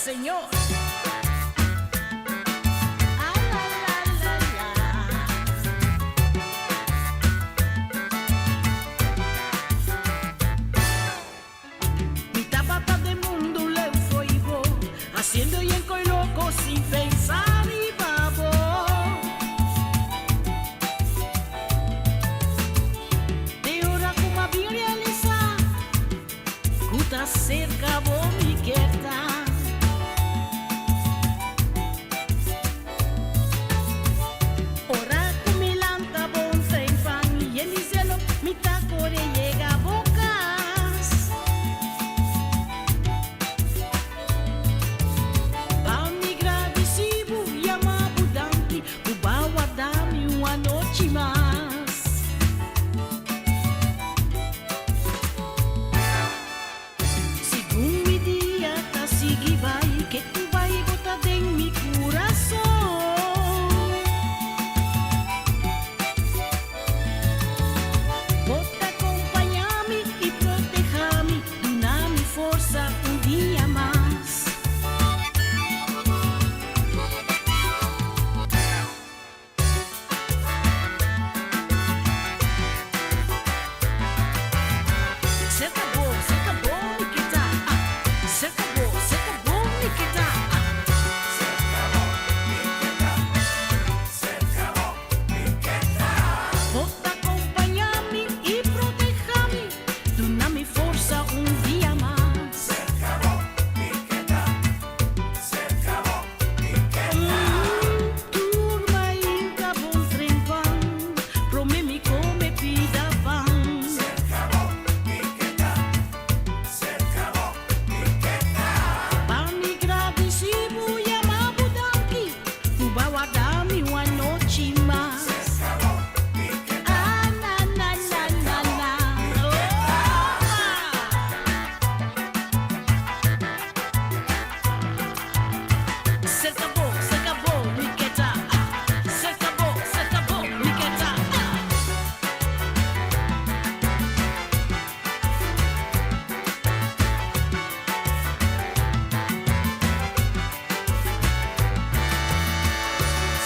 Señor. Ah, la, la, la, la. Mi tabata den mundu leu fo'i bo, hasiendo yen koi loko sin pensa riba bo. Te ora ku m'a bin realisá ku ta serka bo mi kier ta. Ora ku mi lanta bon trempan yen di zelo mi ta kore yega bo kas. Pa mi gradisí bo yama bo danki ku bo a warda mi un anochi mas. Segun mi dia ta sigui bai, ke ku bai bo ta den mi kurason. Bo ta kompañá mi i protehá mi, duna mi forsa un dia mas. Serka bo, serka bo mi ke ta, ah. Serka bo, serka bo mi ke ta, ah. Serka bo mi ke ta, serka bo mi ke ta. Bo ta kompañá mi i protehá mi, duna mi forsa un dia mas. Serka bo mi ke ta, serka bo mi ke ta. Tur mainta bon trempan, promé mi kome pida pan. Serka bo mi ke ta, serka bo mi ke ta. Pa mi gradisí bo yama bo danki, ku bo a warda mi un anochi mas. Serka bo mi ke ta, Ah, na, na, na, na, na. Oh, Serka bo, serka bo, mi ke ta. Ah. Serka bo, serka bo, mi ke ta. Ah.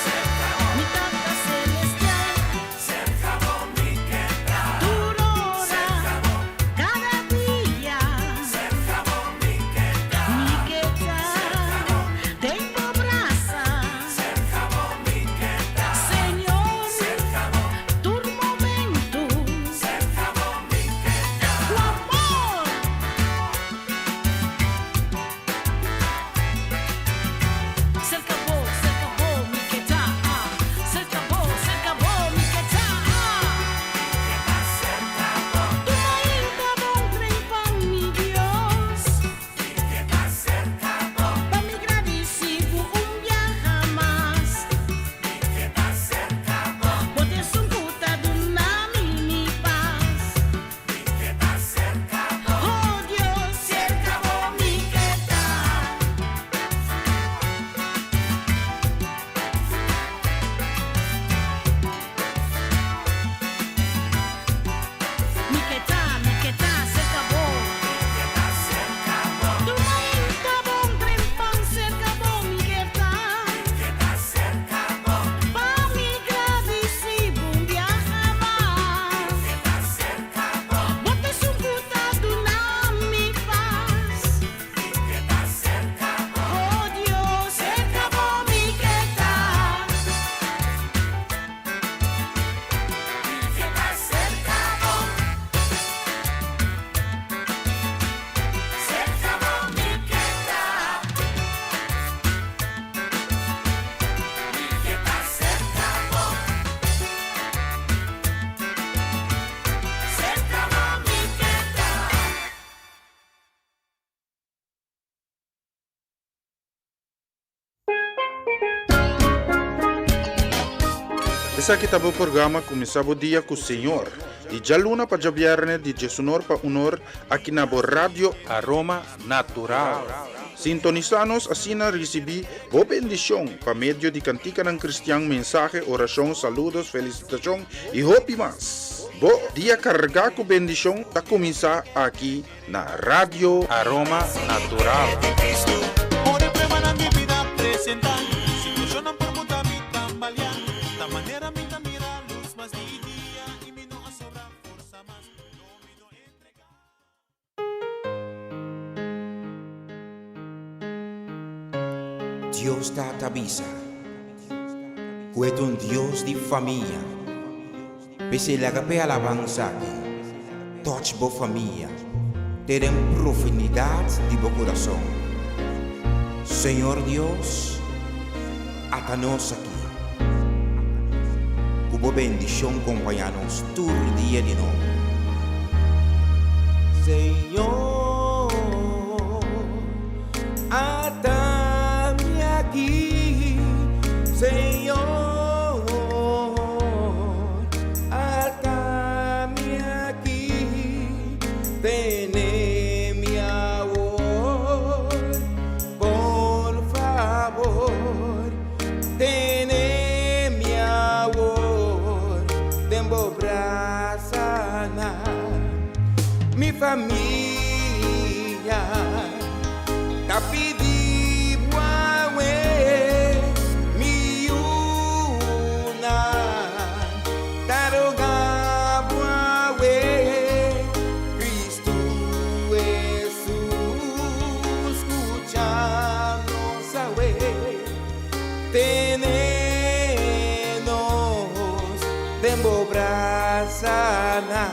Serka bo, Mi Tata Celestial, serka bo mi ke ta. tur ora, Serka bo, kada dia. serka bo mi ke ta. Mi ke ta, den bo brasa. Serka bo mi ke ta. Señor, Serka bo, tur momento, serka bo mi ke ta. ku amor. Serka bo, serka bo, mi ke ta. Ah. Serka bo, serka bo, mi ke ta. Ah. Ke ta serka bo, Tur mainta bon trempan, mi Dios. ke ta serka bo, Pa mi gradisí bo un biaha mas. ke ta serka bo, Bo t'esun ku ta duna mi mi pas. ke ta serka bo. Oh Dios, serka bo mi ke ta. Mi ke ta, mi ke ta, serka bo. Ke ta serka bo, Tur mainta bon trempan, serka bo mi ke ta. ke ta serka bo, Pa mi gradisí bo un biaha mas. ke ta serka bo, Bo t'esun ku ta duna mi pas. ke ta serka bo. Oh Dios, serka bo mi ke ta. Ke ta serka bo, serka bo mi ke ta. Ke ta serka bo, serka bo mi ke ta. Esaki ta bo programa Kuminsá Bo Dia ku Señor, di djaluna pa djabièrnè di djesunor pa unor aki na bo Radio Aroma Natural. Sintonisá nos asina risibí bo bendishon pa medio di kantikanan kristian, mensahe, orashon, saludos, felisitashon i hopi mas. Bo dia kargá ku bendishon ta kuminsá aki na Radio Aroma Natural. presentá Situashonnan por buta mi tambaleá Ta manera mi ta mira lus mas di dia I mi no a sobra forsa mas No mi no entregá. Dios Tata bisa ku e ta un Dios di famia. P'esei laga p'e alabansa aki touch bo famia te den profundidat di bo kurason. Señor Dios, ata nos aki. Ku bo bendishon kompañá nos tur dia di nobo. Señor, ata mi aki, Señor, ata mi aki, tene mi awor, por favor, tene mi awor den bo brasanan. Mi famia ta pidi bo awe, mi yunan ta roga bo awe, Cristo Hesus, scucha nos awe, tene nos den bo brasanan.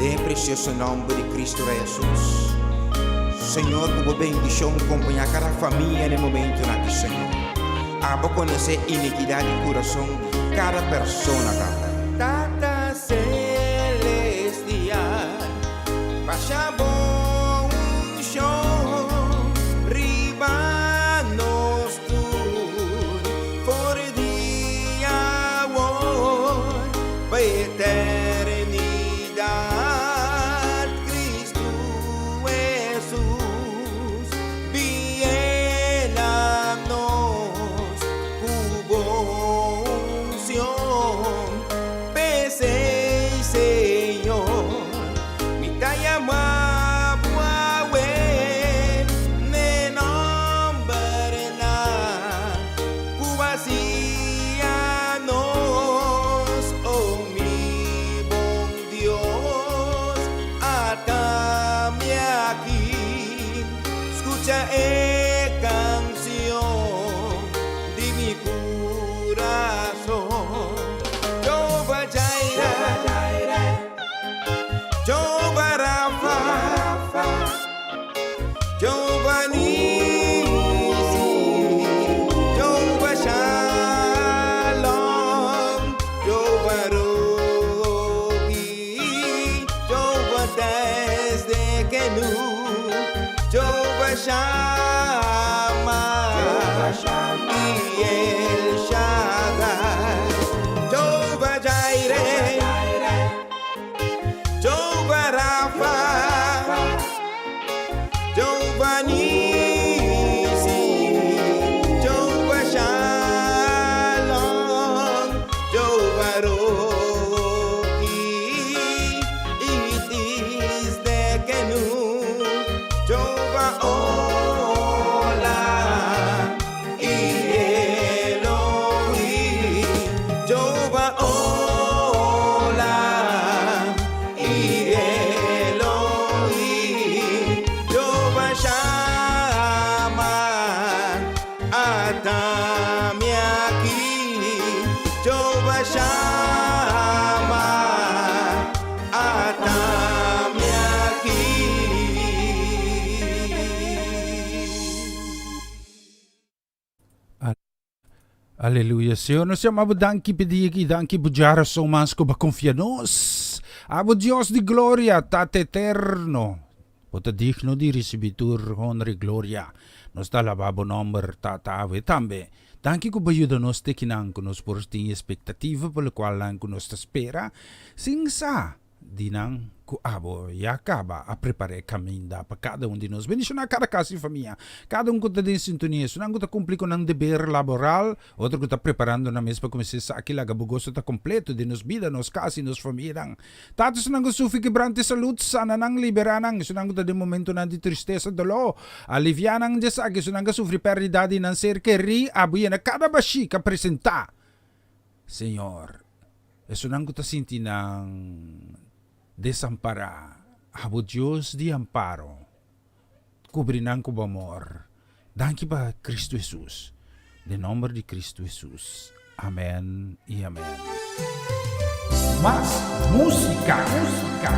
Den e precioso nomber di Cristo Rey Jesus, Señor cu bo bendicion compaña cada famia na e momentonan aki, Señor. Abo conoce iniquidad di curason di cada persona, Tata. Tata Celestial, basha bo uncion riba nos tur for di awor pa eternidad. Cristo Jesus, biena nos cu bo uncion. P'esey, Señor, mi ta yama bo awe n'e nombernan cu hacia nos, oh mi bon Dios, ata mi aki, scucha e cancion di mi curason. Jehovah Jireh, Jehovah Rapha, Jehovah Nissi, Jehovah Shalom, Jehovah Rohi, Jehovah Tsidkenu, Jehovah Shammah, y El Shaddai, Jehovah Jireh, Jehovah Rapha, Jehovah Nissi, Jehovah Shalom, Jehovah Rohi, Tsidkenu, Jehovah Olam y Elohim, Jehovah Olam y Elohim, Jehovah Shammah, ata mi aki, Jehovah Shammah, ata mi aki. Aleluya Señor nos yama bo danki p'e dia aki danki bo djarason mas ku bo a konfia nos abo Dios di gloria Tata eterno bo ta digno di risibi tur honra i gloria nos ta alaba bo nomber Tata awe tambe danki ku bo yuda nos te kinan ku nos por tin espektativa pa lokualnan ku nos ta spera sin sa. di nan ku abo ya kaba a prepara e kaminda pa kada un di nos. Bendishoná kada kas i famia, kada un ku ta den sintonia, esunnan ku ta kumpli ku nan deber laboral, otro ku ta preparando nan mes pa kuminsá esaki. Laga bo goso ta kompleto den nos bida, nos kas i nos famianan. Tata, esunnan ku sufri kebrante salud, sana nan, liberá nan. Esunnan ku ta den momentonan di tristesa, doló, aliviá nan di esaki. Esunnan ku a sufri pèrdida di nan ser kerí, abo yena kada bashí ku a presentá. Señor, esunnan ku ta sinti nan desampará, abo Dios di amparo, kubri nan ku bo amor. Danki pa Kristu Hesus. Den nomber di Kristu Hesus. Amen i amen. Mas músika, músika.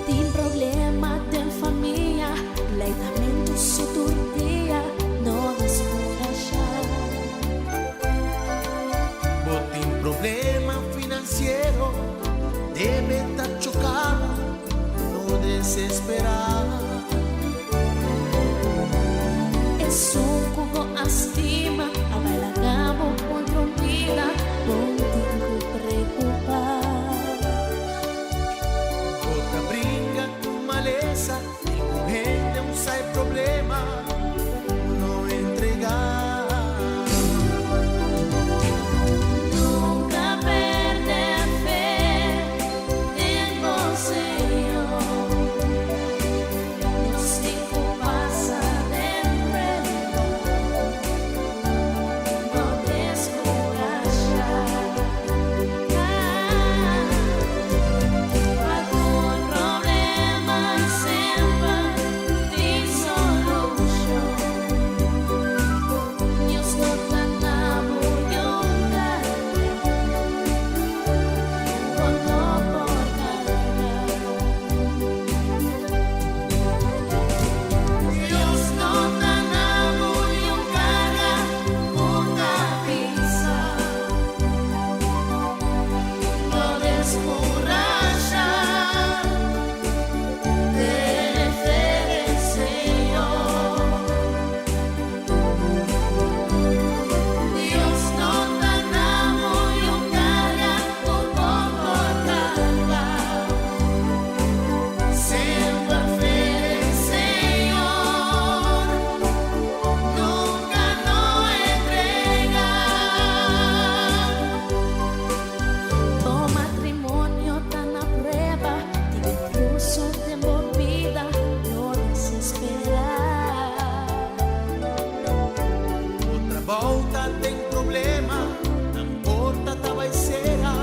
Tin problema den famia, pleitamentu su tur dia, no deskurashá. Bo tin problema finansiero, debe ta choká bo, no desesperá. Esun ku bo a stima a bai laga bo otro bida, bo tin ku preokupá. Bo ta bringa ku malesa i ku hende un sai problema, no entregá. Nunka pèrdè fe den bo Señor. Nos tin ku pasa den prueba, no deskurashá. Pa tur problema semper tin solushon. Dios no ta na bo yuda, bo no por karga. Dios no ta na bo un karga ku ta pisa. No deskurashá, tene fe den Señor. Dios no ta na bo un karga ku bo por karga. Semper fe den Señor, nunka no entregá. Bo matrimonio ta na prueba, tin intruso den bo bida, no desesperá. Bo trabou ta den problema, nan porta ta bai sera,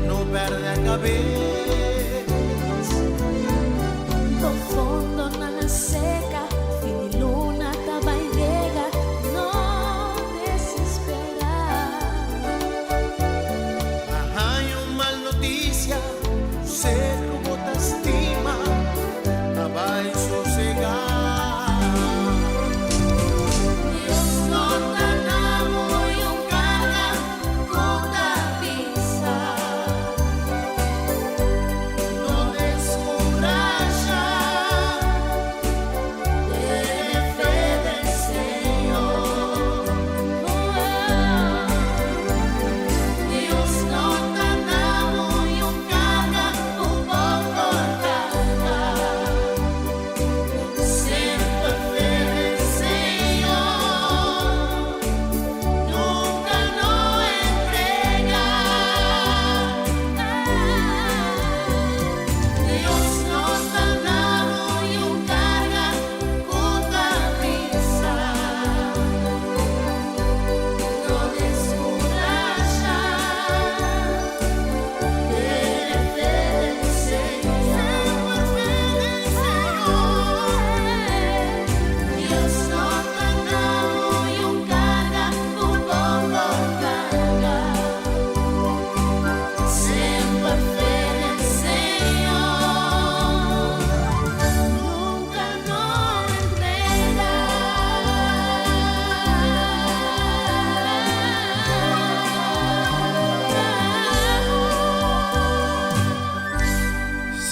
no pèrdè kabes. Bo fondonan a seka, fin di luna ta bai yega, no desesperá. A haña un mal notisia, ser ku bo ta stima ta bai sosegá. Dios no ta na bo un karga ku ta pisa.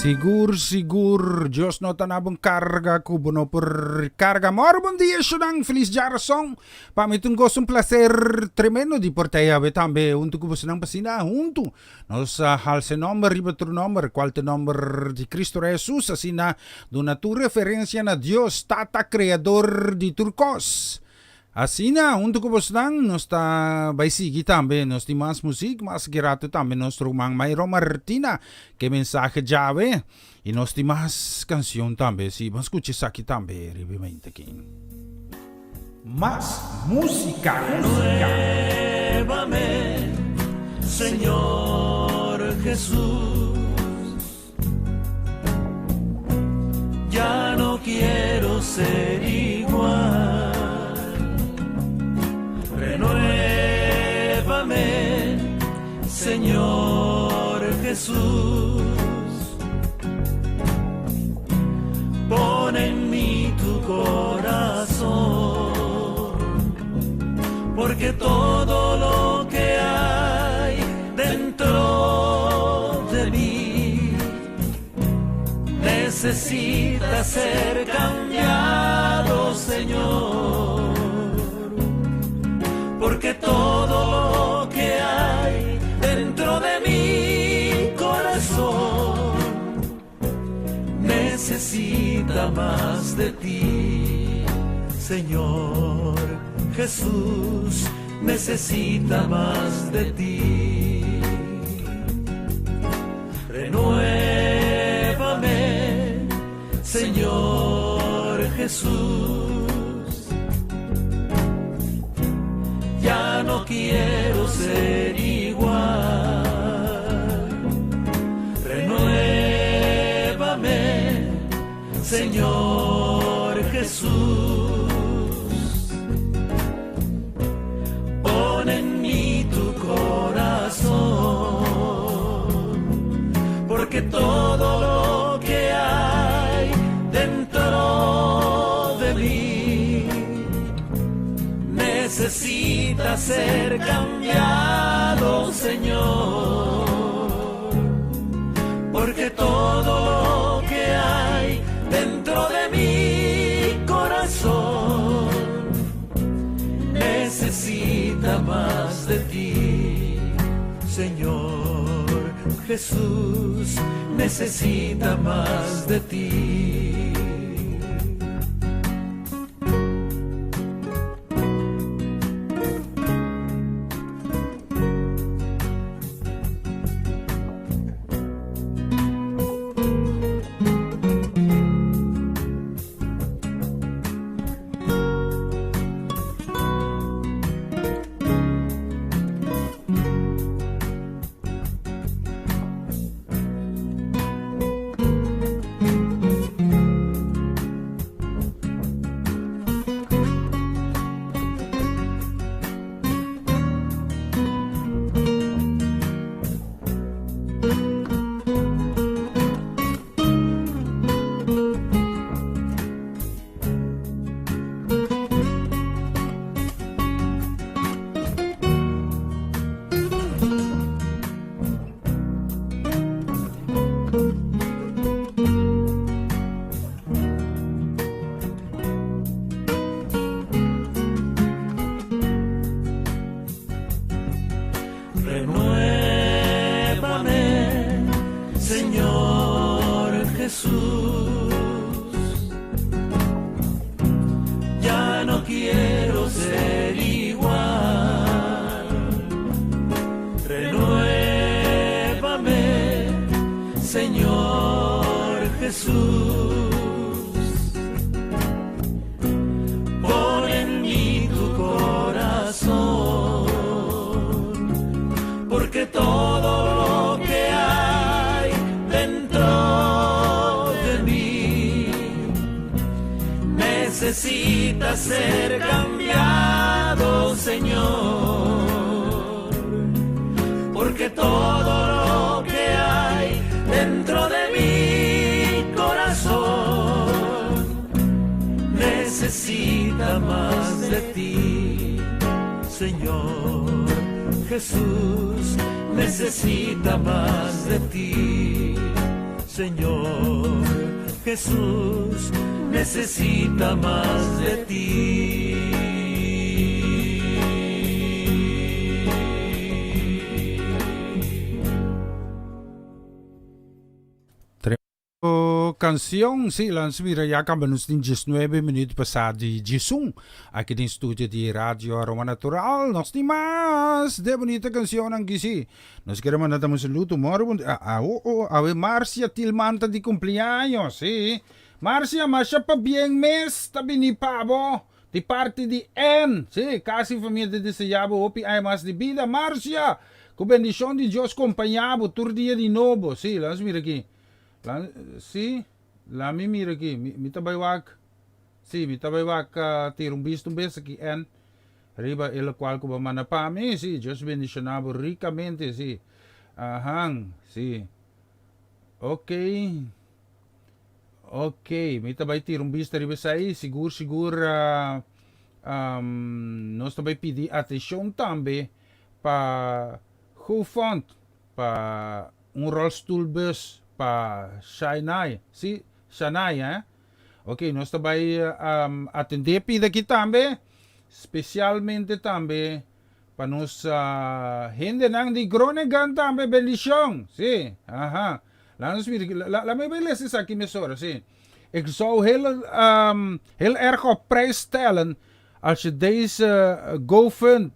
Sigur, sigur, Dios no ta na bo un carga cu bo no por carga. Moro bon dia, shunan. Feliz djarason. Pa mi ta un gozo, un placer tremendo di por ta awe tambe hunto cu bosonan pa asina hunto nos a halsa e nomber riba tur nomber, cual ta e nomber di Cristo Rey Jesus, asina duna tur referencia na Dios, Tata Creador di tur cos. Asina, huntu ku bosnan, nos ta bai sigui tambe. Nos tin mas muzik, mas ki ratu tambe nos ruman Mayro Martina ke mensahe djawe. I nos tin mas kansion tambe. Si, ban skucha esaki tambe riba e mente aki. Mas músika, músika. Renuévame, Señor Jesús. Ya no quiero ser igual. Renuévame, Señor Jesús. Pon en mí tu corazón, porque todo lo que hay dentro de mí necesita ser cambiado, Señor, porque todo lo que hay dentro de mi corazón necesita más de ti, Señor Jesús, necesita más de ti. Renuévame, Señor Jesús. Ya no quiero ser igual. Renuévame, Señor Jesús. Pon en mí tu corazón, porque todo lo que hay dentro de mí necesita ser cambiado, Señor, porque todo lo que hay dentro de mi corazón necesita más de ti, Señor Jesús, necesita más de ti. Renuévame, Señor Jesús. Ya no quiero ser igual. Renuévame, Señor Jesús. Pon en mí tu corazón, porque todo lo que hay dentro de mí necesita ser cambiado, Señor, porque todo lo que hay dentro de mi corazón necesita más de ti, Señor Jesús, necesita más de ti, Señor Jesús necesita más de ti. Tremendo cancion, si, lans mira ya camba nos tin 19 minuut pasa di 11 aki den studio di Radio Aroma Natural. Nos tin mas de bonita cancionnan aki si. Nos quiere manda tambe un saludo moro bon a a oh oh awe Marcia Tilman ta di cumpleaños si. Marcia masha pabien mes ta bini pa bo di parti di Ann si casi famia ta desea bo hopi aña mas di bida Marcia cu bendicion di Dios compaña bo tur dia di nobo si lanos mira aki lan si la mi mira aki mi mi ta bay wak si mi ta bay wak tira un bista un bes aki Ann Riba e locual cu bo manda pa mi, si, Dios bendiciona bo ricamente, si. Ahan, si. Ok. Ok, mi ta bay tira un bista riba esai, sigur, sigur, um, nos ta bay pidi atencion tambe pa GoFund, pa un rolstoelbus pa Shanai, si, Shanai, eh. Ok, nos ta bai um, atendé pida aki tambe, spesialmente tambe pa nos uh, hendenan di Groningen tambe, bendishon. Sí, aha. Laat nos mira, la, la, me bai lesa esaki mesora, sí. Ik zou heel, um, heel erg op prijs stellen als je deze GoFund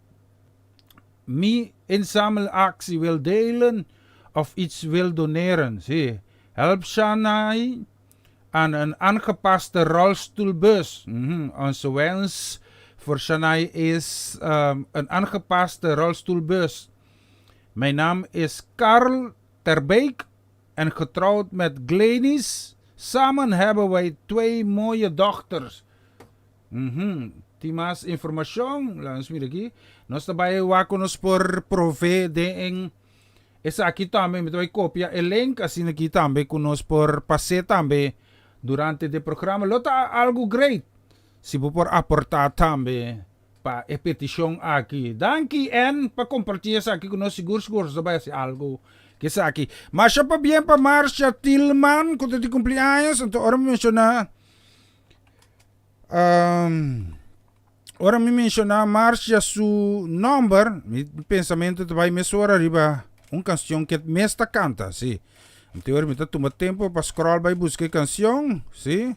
Me inzamelactie wil delen of iets wil doneren. Sí. Help Shanai aan een aangepaste rolstoelbus. Mm Onze wens voor Shanai is um, een aangepaste rolstoelbus. Mijn naam is Karl Terbeek en getrouwd met Glenis. Samen hebben wij twee mooie dochters. Mm Tin mas informacion? Laat ons mira aki. Nos ta bay wak cu nos por provee den esaki tambe. Mi ta bay copia e link asina aki tambe cu nos por pas'é tambe durante de programa. Lo ta algo great si bo por aporta tambe pa e peticion aki. Danki Ann pa comparti esaki cu nos. Sigur sigur nos ta bay haci algo cu esaki. Masha pabien pa Marcia Tilman cu ta di cumpleaños. Anto ora mi menciona. Um, ora mi menciona Marcia su nomber, mi pensamento ta bai mesora riba un canción que mes ta canta, sí. Anto ora mi ta tuma tempo pa scroll bai busca e canción, sí.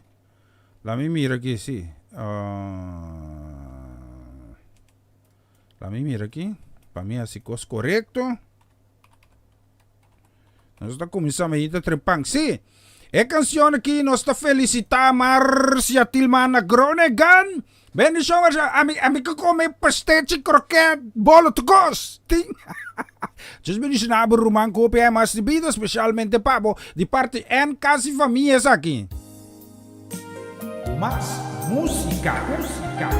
La mi mira aquí, sí. La mi mira aquí. Pa mi hasi cos correcto. Nos ta kuminsá medita trepan. Sí, e kanshon aki nos ta felisitá Marcia Tilman na Groningen. Bendishon Marcia. Ami, ami ke kome pastechi, kroket, bolo, tur kos. Tin. Dios bendishoná bo ruman ku hopi aña mas di bida, spesialmente pa bo di parti en kasi famia esaki. Mas músika, músika.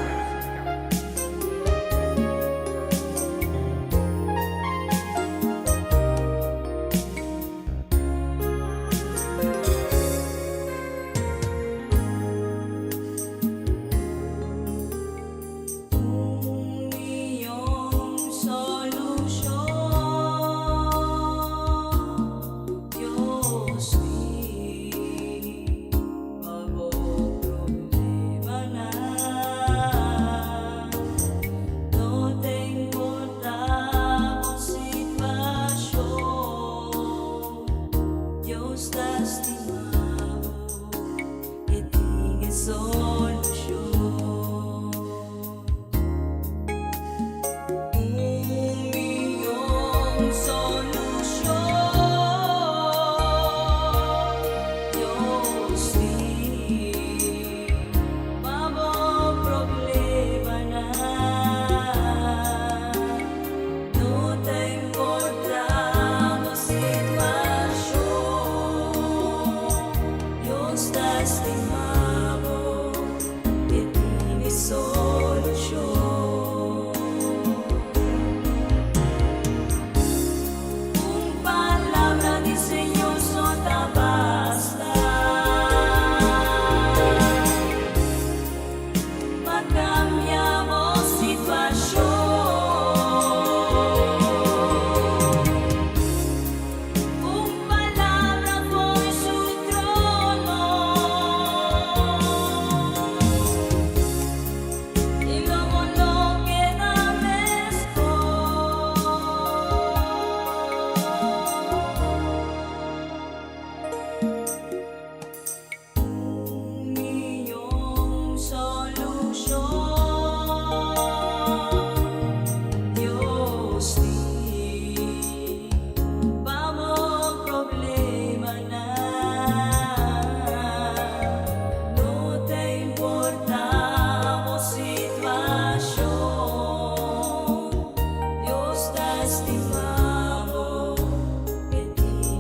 Un mion solucion Dios tin. Pa bo problemanan.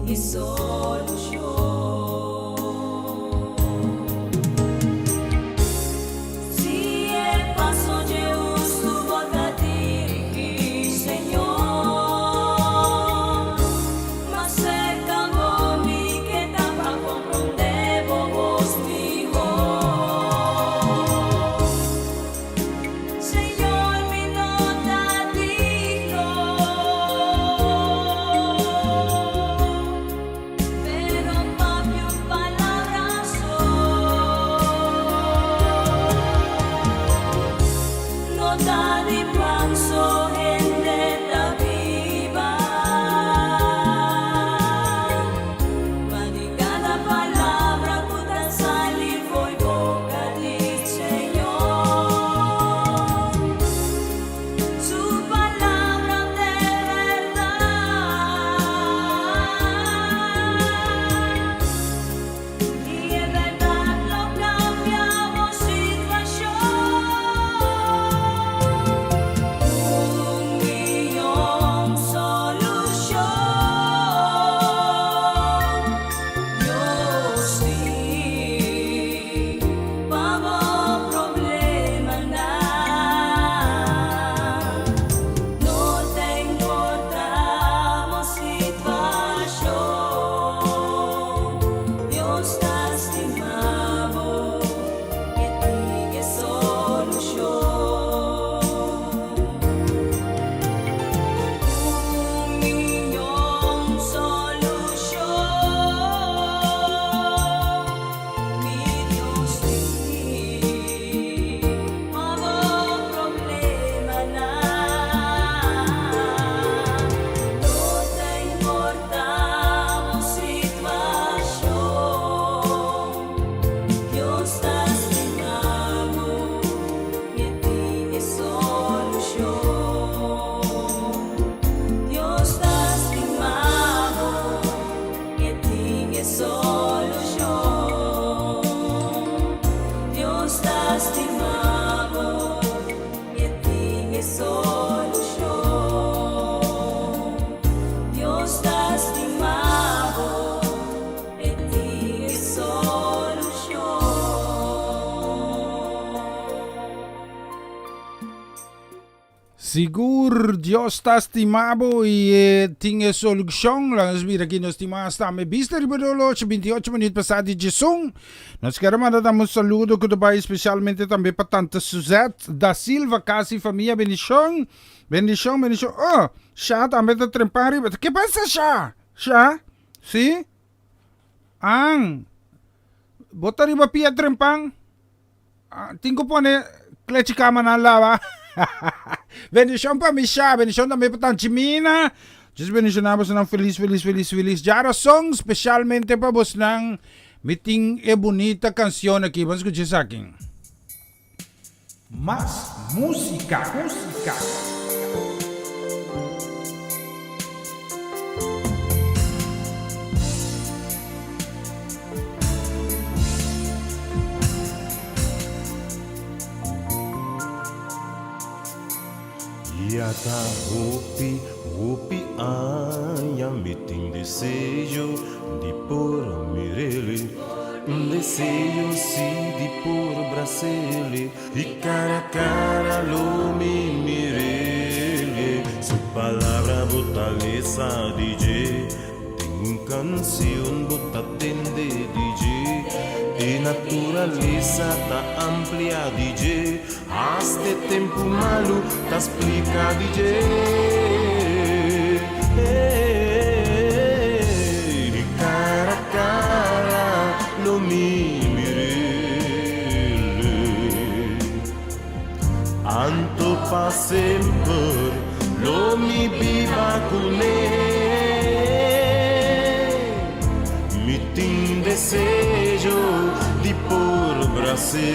e solushon. Si e paso dje hustu bo ta dirigí, Señor, mas serka bo mi ke ta pa komprondé bo bos mihó. Señor, mi no ta digno, pero papia un palabra so. No ta di pan so hende ta biba, ma di kada palabra ku ta sali fo'i boka di Señor. Su palabra ta bèrdat. I e bèrdat lo kambia bo situashon. Un mihó solushon. Dios tin pa bo problemanan. No ta importá bo situashon. Dios ta stima bo i tin solushon. Un mihó solushon. Mi Dios tin pa bo problemanan. No ta importá bo situashon. Dios ta stima bo i tin solushon. Dios ta stima bo i tin solushon. Dios ta stima bo i tin solushon. Dios ta stima bo i tin solushon. Sigur Dios ta stima bo i e tin e solushon. Laga nos mira aki nos tin mas tambe. Bista riba di olochi, 28 minuut pasá di djesun. Nos kier a manda tambe un saludo ku ta bai spesialmente tambe pa Tante Suzette da Silva, kas i famia. Bendishon, bendishon, bendishon. Oh, Sha tambe ta trempa riba. Ke pasa Sha? Sha? Si? An, bo ta riba pia trempan? Tin ku pone klechi kama nan laba. Bendishon pa mi sha, bendishon tambe pa Tanchi Mina. Dios bendishoná bosnan felis felis felis felis. Djarason spesialmente pa bosnan mi tin e bunita kanshon aki. Ban skucha esaki. Mas músika, músika. Ya ta hopi, hopi aña mi tin deseo di por mir'ele. Un deseo si di por bras'ele i cara a cara lo mi mir'ele. Su palabra bo ta lesa di dje. Den un canción bo ta tende di dje. E naturalesa ta amplia di dje. Hasta e tempu malu ta splica di dje. Di cara a cara lo mi mir'ele. Anto pa semper lo mi biba kuné. Mi tin deseo di por bras'ele.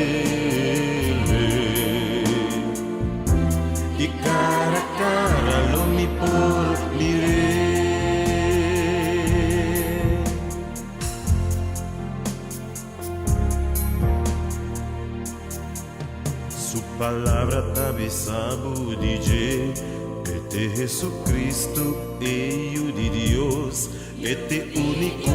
I kara kara lo mi por mir'é. Su palabra ta bisa bo di dje. Te Jesucristo, e Yu di Dios, E t'e úniko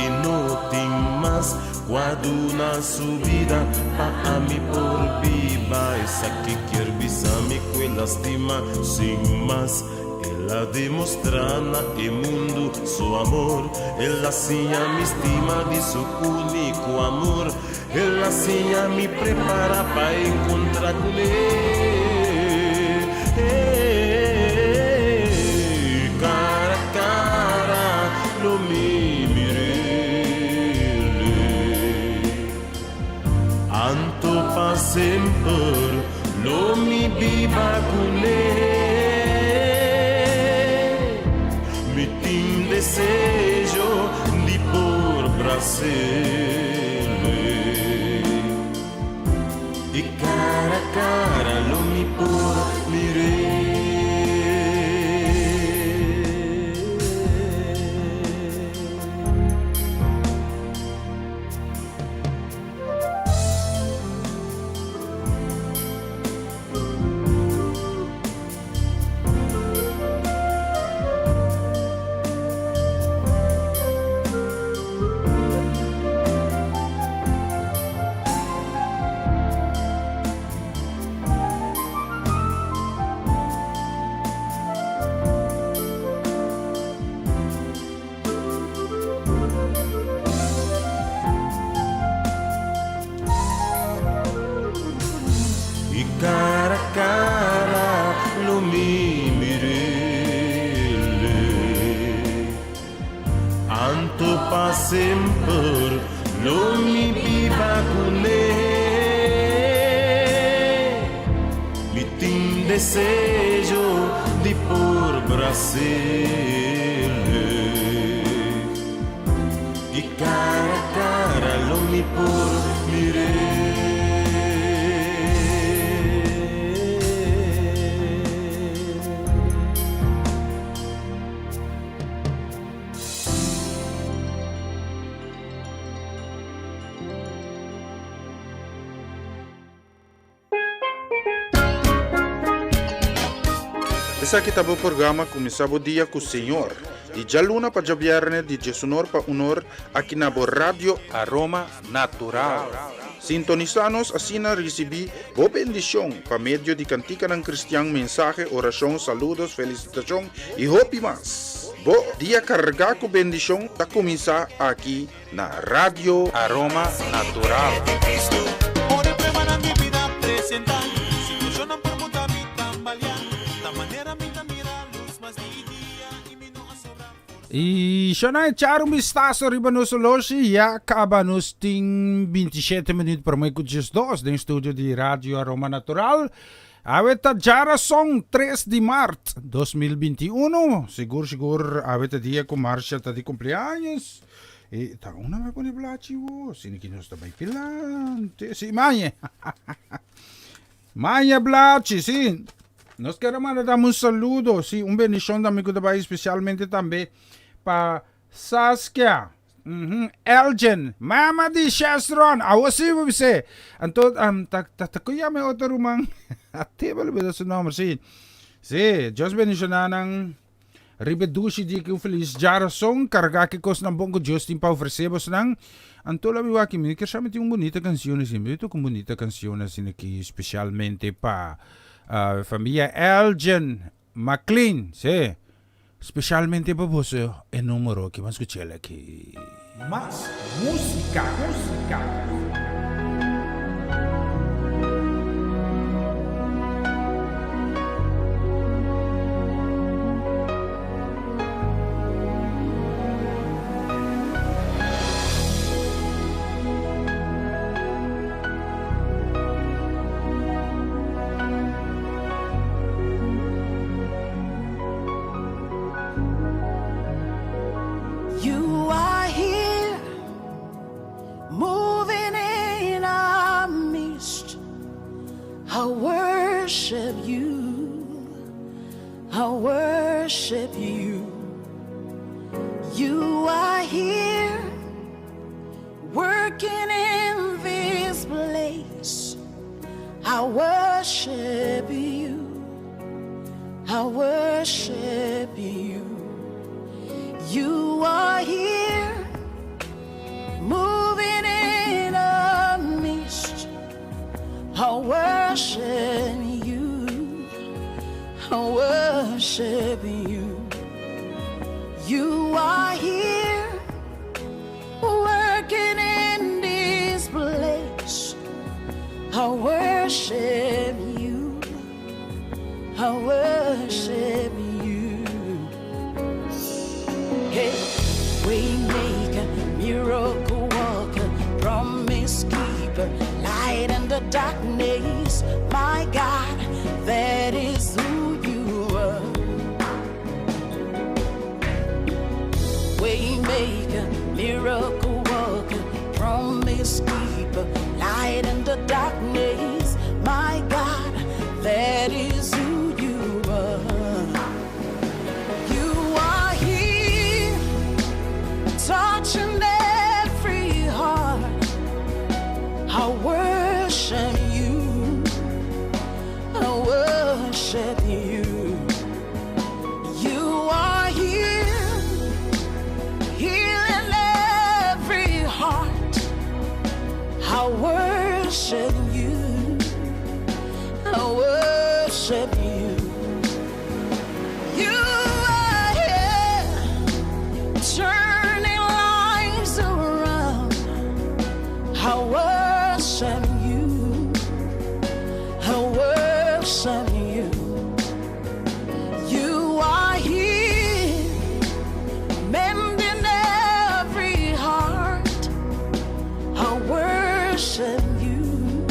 i no tin mas ku a duna su bida pa ami por biba. Esaki kier bisa mi ku el a stima sin mas. El a demostrá na e mundu su amor. El a siña mi stima di su úniko amor. El a siña mi prepará pa enkontrá kuné. Kara a kara lo mi mir'é. Anto pa semper lo mi biba kuné. Mi tin deseo di por bras'é. I cara a cara lo mi por mir'é. I cara a cara lo mi mir'é. Anto pa semper lo mi biba kuné. Mi tin deseo di por bras'é. I cara a cara lo mi por mir'é. Esaki ta bo programa Kuminsá bo dia ku Señor, di djaluna pa djabièrnè di djesunor pa unor aki na bo Radio Aroma Natural. Sintonisá nos asina risibí bo bendishon pa medio di kantikanan kristian, mensahe, orashon, saludos, felisitashon i hopi mas. Bo dia kargá ku bendishon ta kuminsá aki na Radio Aroma Natural. Ora e pruebanan di bida presentá, situacionnan por muda mi tambaleá, ta manera mi ta mira luz mas di dia i mi no a sobra forsa. I shona echar un bistaso riba nos oloshi, ya kaba nos tin 27 minuut promé ku 12 den studio di Radio Aroma Natural. Awe ta djarason 3 di mart 2021, sigur sigur awe ta dia ku Marcia ta di cumpleaños. E ta una me pone blachi wo, sini ki nos ta bai pilante. Si, mañe. Mañe blachi, si. Nos quiero mandar dame un saludo, si, un bendición también que te bai especialmente también pa Saskia. Mm -hmm. Elgin, mama di Chestron, awo si bo bise. Anto, um, ta, ta, ta, ko llama otro ruman? Ate bo su nombre, si. Si, Dios bendicionanan. Riba e dushi di ki un felis djarason, kargá ki kosnan bon ku Dios tin pa ofresé bosnan. Anto labi wak mi kier sa mi tin un bunita kansion asina. Mi toka un bunita kansion asina aki spesialmente pa famia Elgin McLean. Sí, spesialmente pa boso e numero aki. Ban skuch'el aki. Mas música, música. You are here, moving in our midst. I worship you. I worship you. You are here, working in this place. I worship you. I worship you. You are here, moving in our midst. I worship you. I worship you. You are here, working in this place. I worship you. I worship you. Hey, waymaker, miracle worker, promise keeper, light in the darkness. My God, that is who you are. Waymaker, miracle worker, promise keeper, light in the darkness. My God, that is who you are. You are here, touching every heart. I worship you. I worship you. You are here, healing every heart. I worship you. I worship you. You are here, turning lives around. I worship you. I worship you. You are here, mending every heart. I worship you.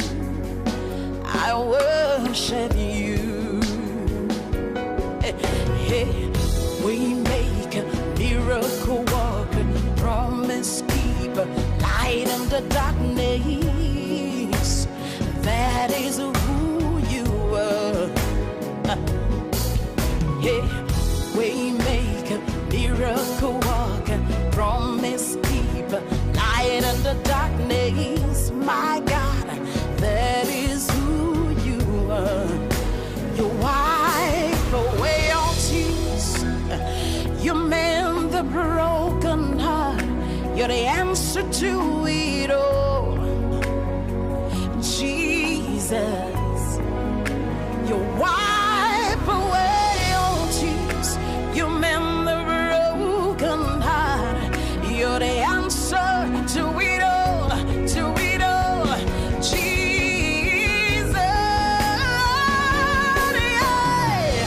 I worship you. Hey, we make a miracle worker, promise keeper, light in the darkness. That is who you are. Hey, waymaker, miracle worker, promise keeper, light in the darkness. My God, that is who you are. You wipe away all tears. You mend the broken heart. You're the answer to it all. Jesus. You wipe away all tears. You mend the broken heart. You're the answer to it all, to it all. Jesus, yeah.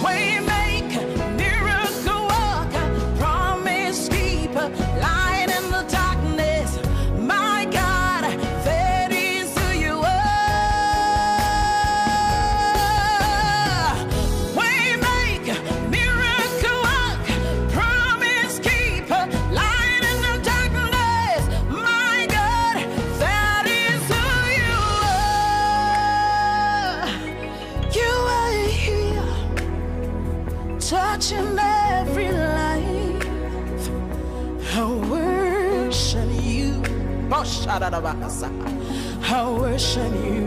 Waymaker, miracle worker, promise keeper, light in the darkness. My God, that is who you are. Waymaker, miracle worker, promise keeper, light in the darkness. My God, that is who you are. You are here, touching every life. I worship you. Oh, I worship you.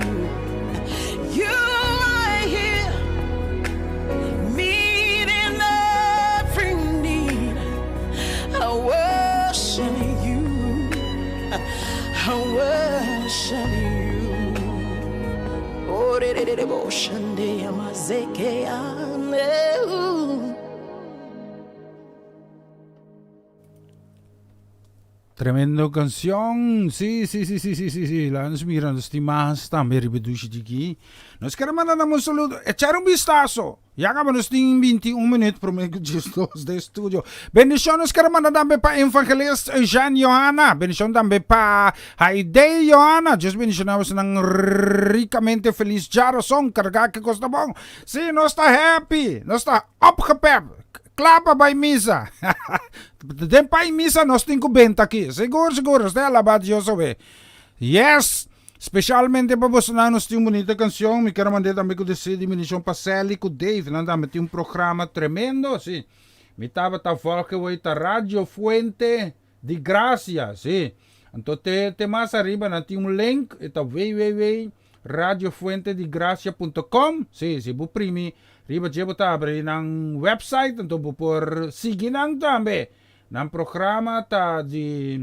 You are here, meeting every need. I worship you. I worship you. Oh, de- de- de- de- bo- shande amazeke ane. Tremendo kansion. Si, si, si, si, si, si, si. Laga nos mira, nos tin mas tambe riba dushi diki. Nos ker manda nan un saludo. Echar un bistaso. Ya kaba nos tin 21 minuut prome ku djesdos den studio. Bendishon nos ker manda tambe pa Evangelist Eugène Johanna. Bendishon tambe pa Haidee Johanna. Dios bendishoná bosonan rikamente. Feliz djarason. Kargá ke kos ta bon. Si, nos ta happy. Nos ta opgepept. Kla pa bai misa. Den pai misa nos tin ku benta aki. Sigur, sigur, nos ta alabá Dios awe. Yes! Spesialmente pa bosonan nos tin un bunita kanshon. Mi ker a mand'é tambe ku deseo di bendición pa Sally ku Dave. Nan tambe tin un programa tremendo, si. Mi tabata volg awor ta Radio Fuente di Gracia, si. Anto te te mas ariba nan tin un link, e ta www radiofuentedigracia punto com. Si, si bo primi. Riba dje bo ta abri nan website anto bo por sigui nan tambe. Nan programa ta di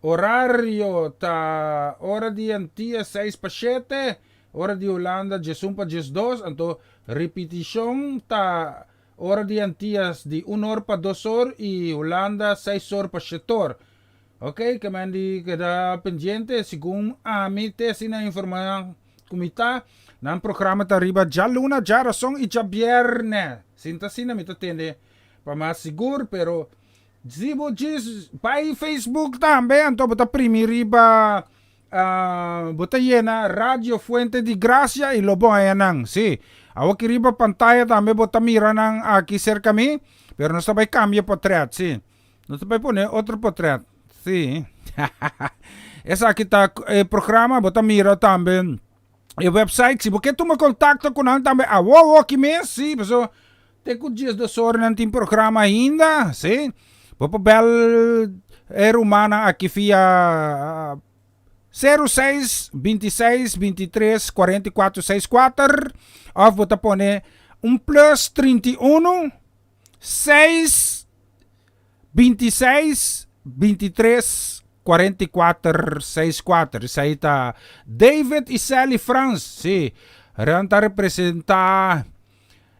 orario ta ora di Antia seis pa shete, ora di Hulanda diesun pa diesdos, anto ripitishon ta ora di Antias di un or pa dos or i Hulanda seis or pa shetor. Ok, ke men di keda pendiente, segun ami te asina informa ku mi ta, nan programa ta riba djaluna, djarason i djabièrnè. Sinta asina mi ta tende pa mas sigur, pero si bo djis bai Facebook tambe anto bo ta primi riba bo ta yena Radio Fuente di Gracia i lo bo haña nan. Sí, awoki riba pantaya tambe bo ta mira nan aki serka mi, pero nos ta bai kambia potrèt, sí. Nos ta bai pone otro potrèt. Sí. Esaki ta e programa, bo ta mira tambe e website. Si bo ke tuma kontakto ku nan tambe awo awoki mes, sí, paso te ku 12 ora nan tin programa ainda, sí. Bo por bel e rumannan aki via 06 26 23 44 64 òf bo ta pone un plus 31 6 26 23 44 64. Esei ta David i Sally Frans. Sí, nan ta representá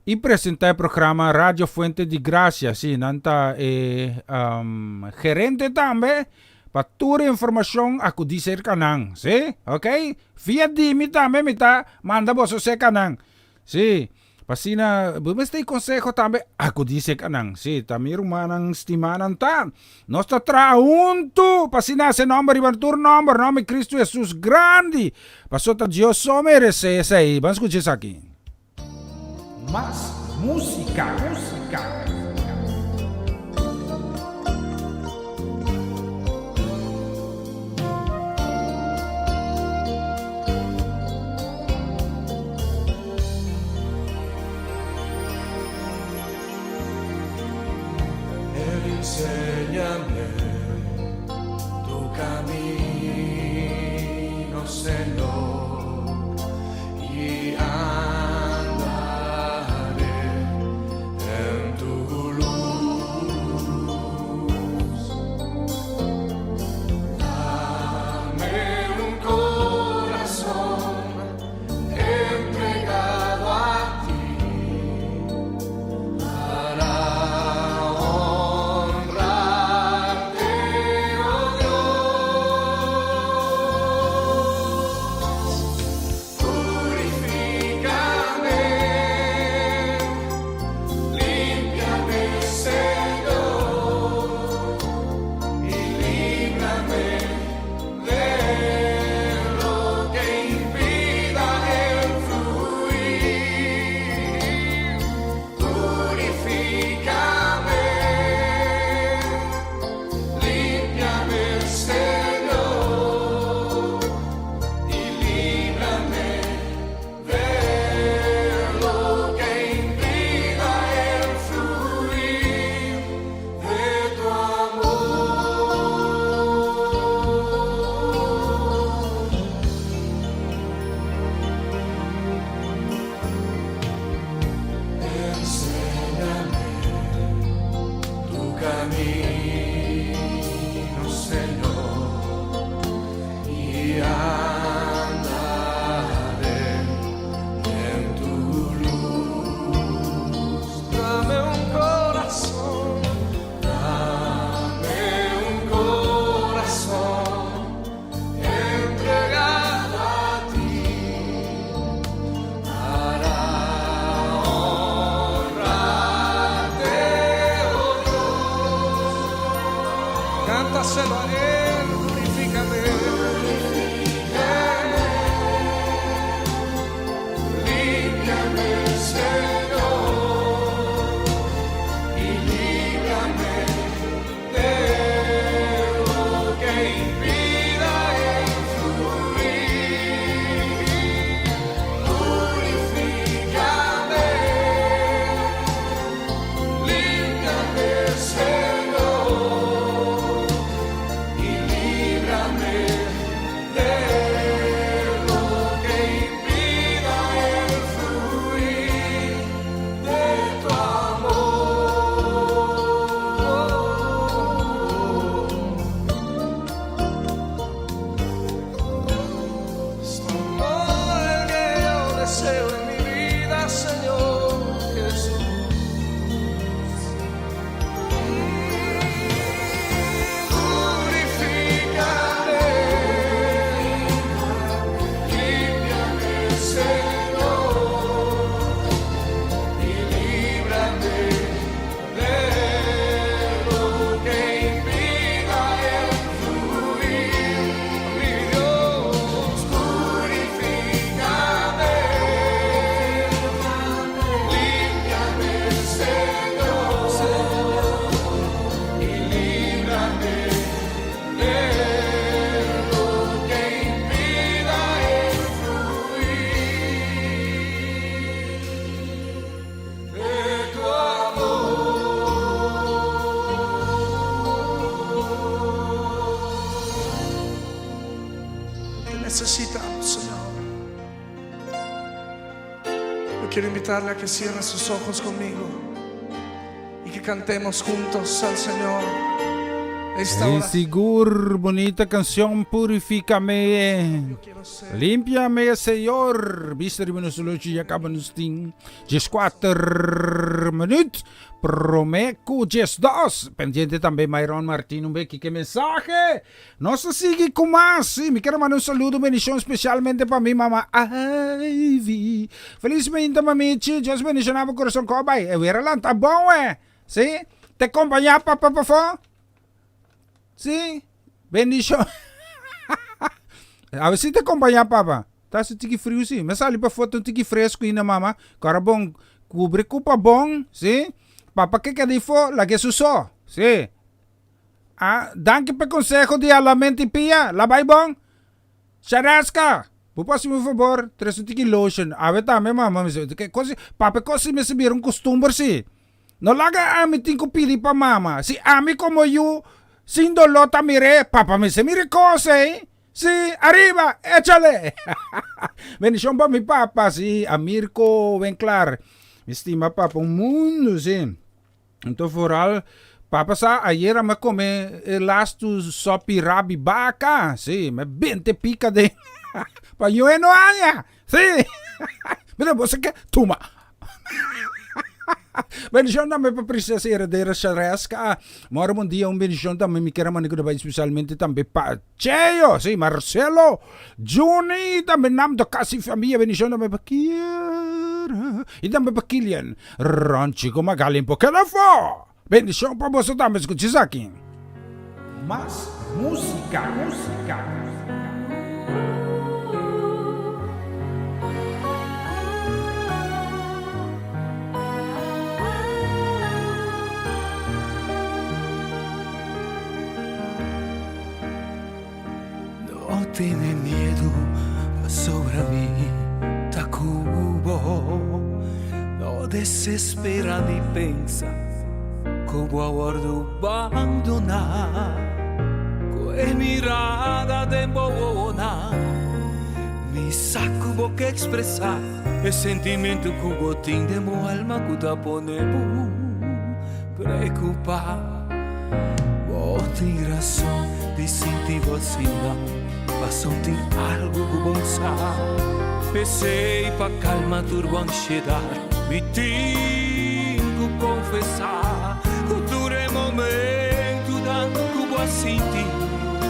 i presentá e programa Radio Fuente di Gracia. Sí, nan ta e um, gerente tambe. Pa tur informashon akudí serka nan. Sí, ok? Via di mi tambe mi ta manda boso serka nan. Sí. Pa asina bo mester e conseho tambe acudi cerca nan. Sí, ta mi rumannan stimanan ta. Nos ta traha huntu pa asina haci nomber riba tur nomber, nomber Cristo Jesus grandi. Pasobra ta Dios so merece esey. Ban scucha esaki. Mas musica, musica. Enséñame tu camino, Señor, y andaré en tu luz. Dame un corazón entregado a ti para honrarte, oh Dios. Purifícame, límpiame, Señor, y líbrame de lo que impida el fluir. Purifícame, límpiame, Señor, y líbrame de lo que impida el fluir de tu amor. Enséñame tu camino, Señor, y andaré en tu luz. Dame un corazón, dame un corazón entregado a ti para honrarte, oh Dios. Cántaselo a Él, purifícame. Límpiame, Señor, y líbrame de lo que impida el fluir. Purifícame, límpiame, Señor, y necesitamos, Señor. Yo quiero invitarle a que cierre sus ojos conmigo y que cantemos juntos al Señor. Esta E oración. sigur bunita cancion Purificame Limpiame Señor Bista riba nos lochi ya caba nos tin 14 minuut prome cu 12 pendiente tambe Myron Martin un beki ke mensahe Nos ta sigui cu mas. Sí, mi kier manda un saludo, bendicion specialmente pa mi mama Ivy. Feliz mainta mamichi, Dios bendiciona bo corazon cu a bay. E wera lanta bon we. Sí, te compaña papa pafo. Sí, bendicion. A si te compaña papa. Ta haci tiki friu sí. Mi a sali pafo ta un tiki fresco ainda mama. Cora bon, cubre cupa bon, sí. Papa ke keda ifo, laga su so. Sí. Ah, danki p'e conseho di Alamenti Pia, la bai bon? Shareska, bo por haci mi un fabor, trece un tiki lotion, awe tambe mama mi ke cos, papia cos si mester bira un costumber si. No laga ami tin cu pidi pa mama, si ami como yu sin dolor ta mir'e, papa mester mira e cos ey, si, ariba, echale! Bendicion pa mi papa, si, a Mirko Winklaar, mi stima papa un mundo, si. Anto vooral papa sa ayer a me come e lastu sopi rabi baca, si, me bente pica den pa ñoe no haña, si. Mira bo sa ke, tuma. Bendicion tambe pa Princesa y Heredera Shareska. Mora bon dia, un bendicion tambe mi kier a manda ku ta bai especialmente tambe pa Cheyo, si, Marcelo, Juni, tambe Namdo casi familia, bendicion tambe pa Kiera y tambe pa Kilian. Ronchi ku Magalin por keda afó! Bendishon pa boso tambe skucha esaki. Mas música, música. No tene miedu pasobra mi ta ku bo. No desespera ni pensa ku bo a wòrdu bandoná. Ku e mirada den bo wowonan mi sa ku bo ke ekspresá e sentimentu ku bo tin den bo alma ku ta pone bo Preocupa, bo tin razon di sinti bo asina, paso tin algo cu bo sa. P'esey pa calma tur bo ansiedad, mi tin cu confesa cu tur e momentonan cu bo a sinti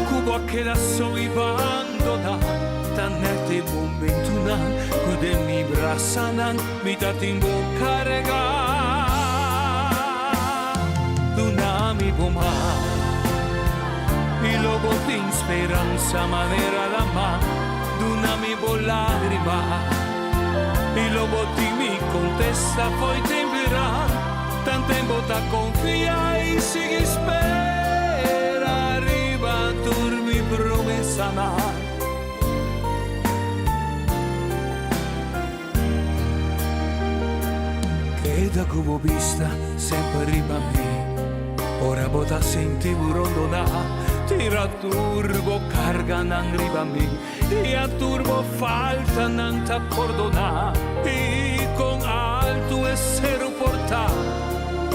cu bo a keda so y bandona, ta net e momentonan cu den mi brasanan Mi ta tin bo carga. Duna mi bo man y lo bo tin speransa manera la man. Duna mi bo lagrima y lo bo tin mi contesta fo'i temperan. Tanten bo ta confia y sigui spera riba tur mi promesanan. Keda ku bo bista semper riba mi Ora bo ta sinti bo rondoná Tira tur bo karganan riba mi I a tur bo faltanan ta pordoná I kon altu e seru por ta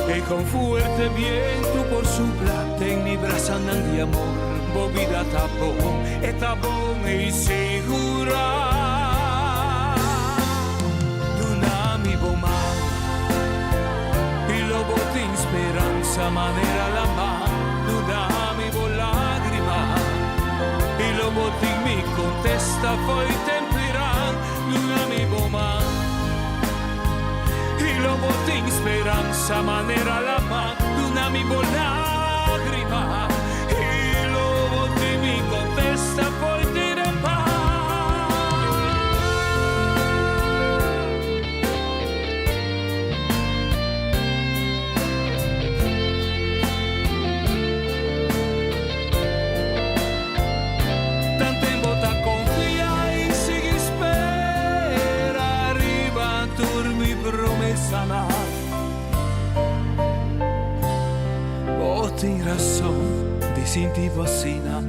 I kon fuerte bientu por supla Den mi brasanan di amor Bo bida ta bon, e ta bon i sigurá. Duna mi bo man i lo bo tin speransa manera lama. Duna mi bo lágrima i lo bo tin mi kontesta fo'i tempiran. Duna mi bo man i lo bo tin speransa manera lama. Duna mi bo lágrima i lo bo tin mi kontesta fo'i tira en pas. Tanten bo ta konfia i sigui spera riba tur mi promesanan. Bo tin rason di sinti bo asina.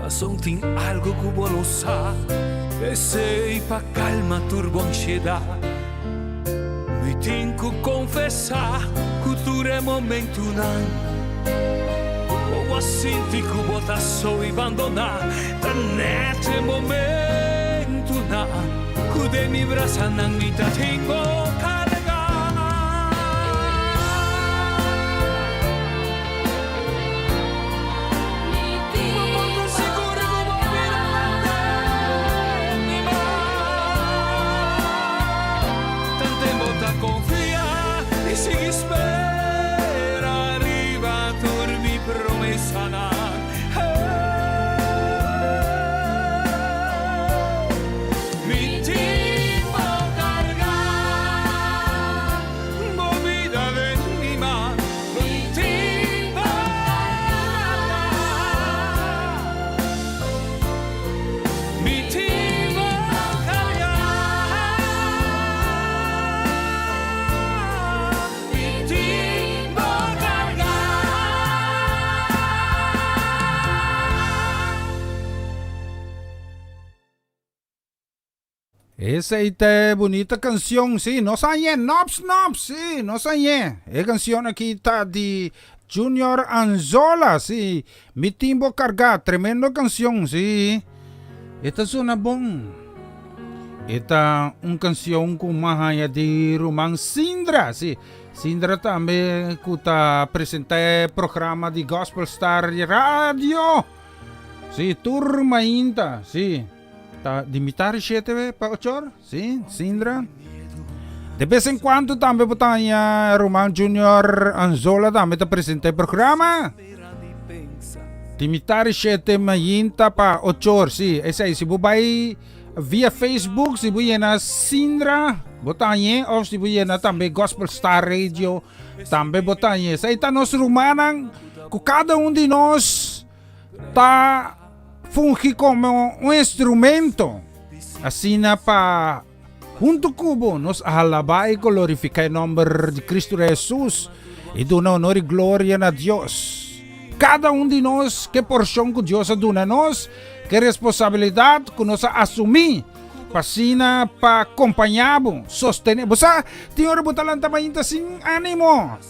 Pasobra tin algo ku bo no sa. P'esei pa kalma tur bo ansiedat, mi tin ku konfesá ku tur e momentunan ku bo a sinti ku bo ta so i bandoná, ta nèt e momentunan ku den mi brasanan mi ta tin bo kargá. Mi tin bo kargá. Mi tin bo kargá. Mi tin bo kargá. Esei ta e bunita cancion, si, nos hañ'é, Nops Nops, si, nos hañ'é. E cancion aki ta di Junior Anzola, si, Mi tin bo cargá, tremendo cancion, si. E ta sona bon. E ta un cancion cu m'a haña di ruman Sindra, si. Sindra tambe cu ta presenta e programa di Gospel Star Radio. Si, tur mainta, si. Ta di mitar di shete pa ochor? Sí, Sindra. De bes en cuando tambe bo ta haña Roman Junior Anzola tambe ta presenta e programa. Di mitar di shete mainta pa ochor, sí. Esei, si bo bai via Facebook, si bo yena Sindra, bo ta hañ'é, of si bo yena tambe Gospel Star Radio, tambe bo ta hañ'é. Esei ta nos rumannan ku kada un di nos ta fungi komo un instrumento asina pa huntu ku bo nos alabá i glorifiká e nòmber di Kristu Hesus i duna honor i gloria na Dios. Kada un di nos ke porshon ku Dios a duna nos, ke responsabilidat ku nos a asumí pa asina pa kompañá bo, sostené bo. Sa, tin ora bo ta lanta mainta sin ánimo.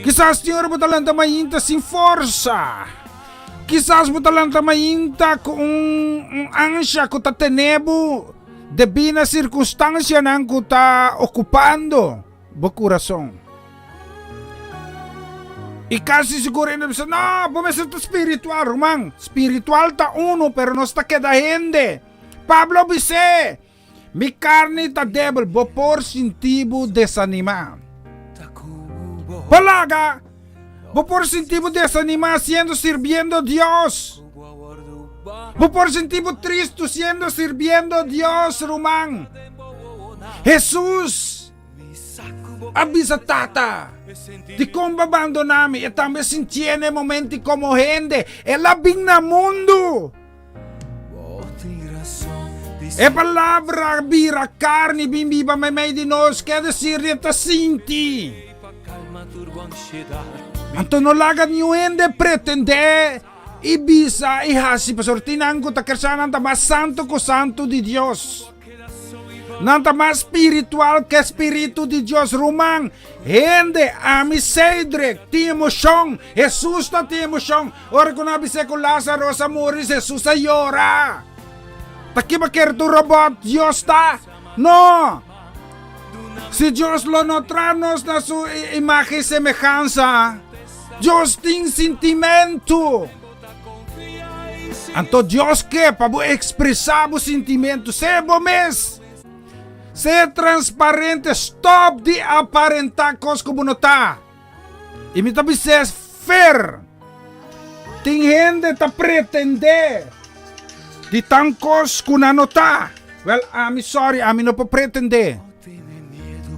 Kisas tin ora bo ta lanta mainta sin forsa. Kisas bo ta lanta mainta ku un un ansha ku ta tene bo debí na sirkunstansianan ku ta okupando bo kurason. I kasi sigur hende bisa, No, bo mester ta spiritual. Ruman, spiritual ta unu, pero nos ta keda hende. Pablo bis'é, Mi carni ta debel, bo por sinti bo desanima. Bo laga, bo por sinti bo desanima siendo sirbiendo Dios. Bo por sinti bo tristu siendo sirbiendo Dios, ruman. Jesus a bisa Tata, Dikon bo a bandona mi? E tambe sintié na e momento komo hende. El a bin na mundu. E palabra bira carni bin biba meimei di nos, ke desir di e ta sinti. Anto no laga niun hende pretende i bisa i hasi, pasobra tin nan ku ta kersa nan ta mas santu ku santu di Dios. Nan ta mas spiritual ke spiritu di Dios. Ruman, hende, ami Cedric, tin emoshon. Hesus ta tin emoshon. Ora ku nan a bis'é ku Lázaro a muri, Hesus a yora. Ta kiba kere tur robot Dios ta? No! Si Dios lo no traha nos na su imagen i semehansa, Dios tin sintimentu. Anto Dios ke pa bo ekspresá bo sintimentu. Sea bo mes. Sea transparente. Stòp di aparentá kos ku bo no ta. I mi ta bis'é fer. Tin hende ta pretendé di tan kos ku nan no ta. Wèl, ami sòri, ami no por pretendé.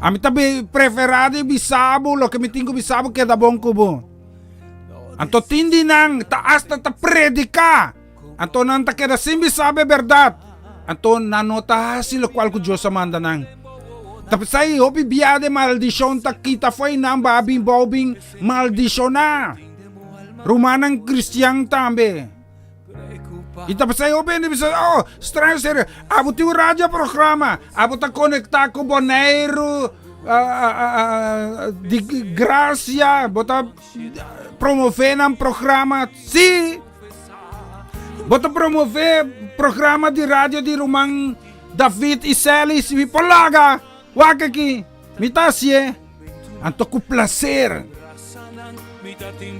Ami ta preferá di bisa bo loke mi tin ku bisa bo keda bon ku bo. Anto tin di nan ta asta ta prediká, anto nan ta keda sin bisa bo e bèrdat. Anto nan no ta hasi lokual ku Dios a manda nan. Ta p'esei hopi bia de maldishon ta kita fo'i nan ba bin bou bin maldishoná. Rumannan kristian tambe. I ta p'esei hopi hende bisa, oh, straño serio, abo tin un radioprograma, abo ta konektá ku Boneiru, di Gracia, bo ta promové nan programa. Sí! Bo ta promové programa di radio di ruman David i Sally, si mi por laga, wak aki, mi ta hasié. Anto ku placer.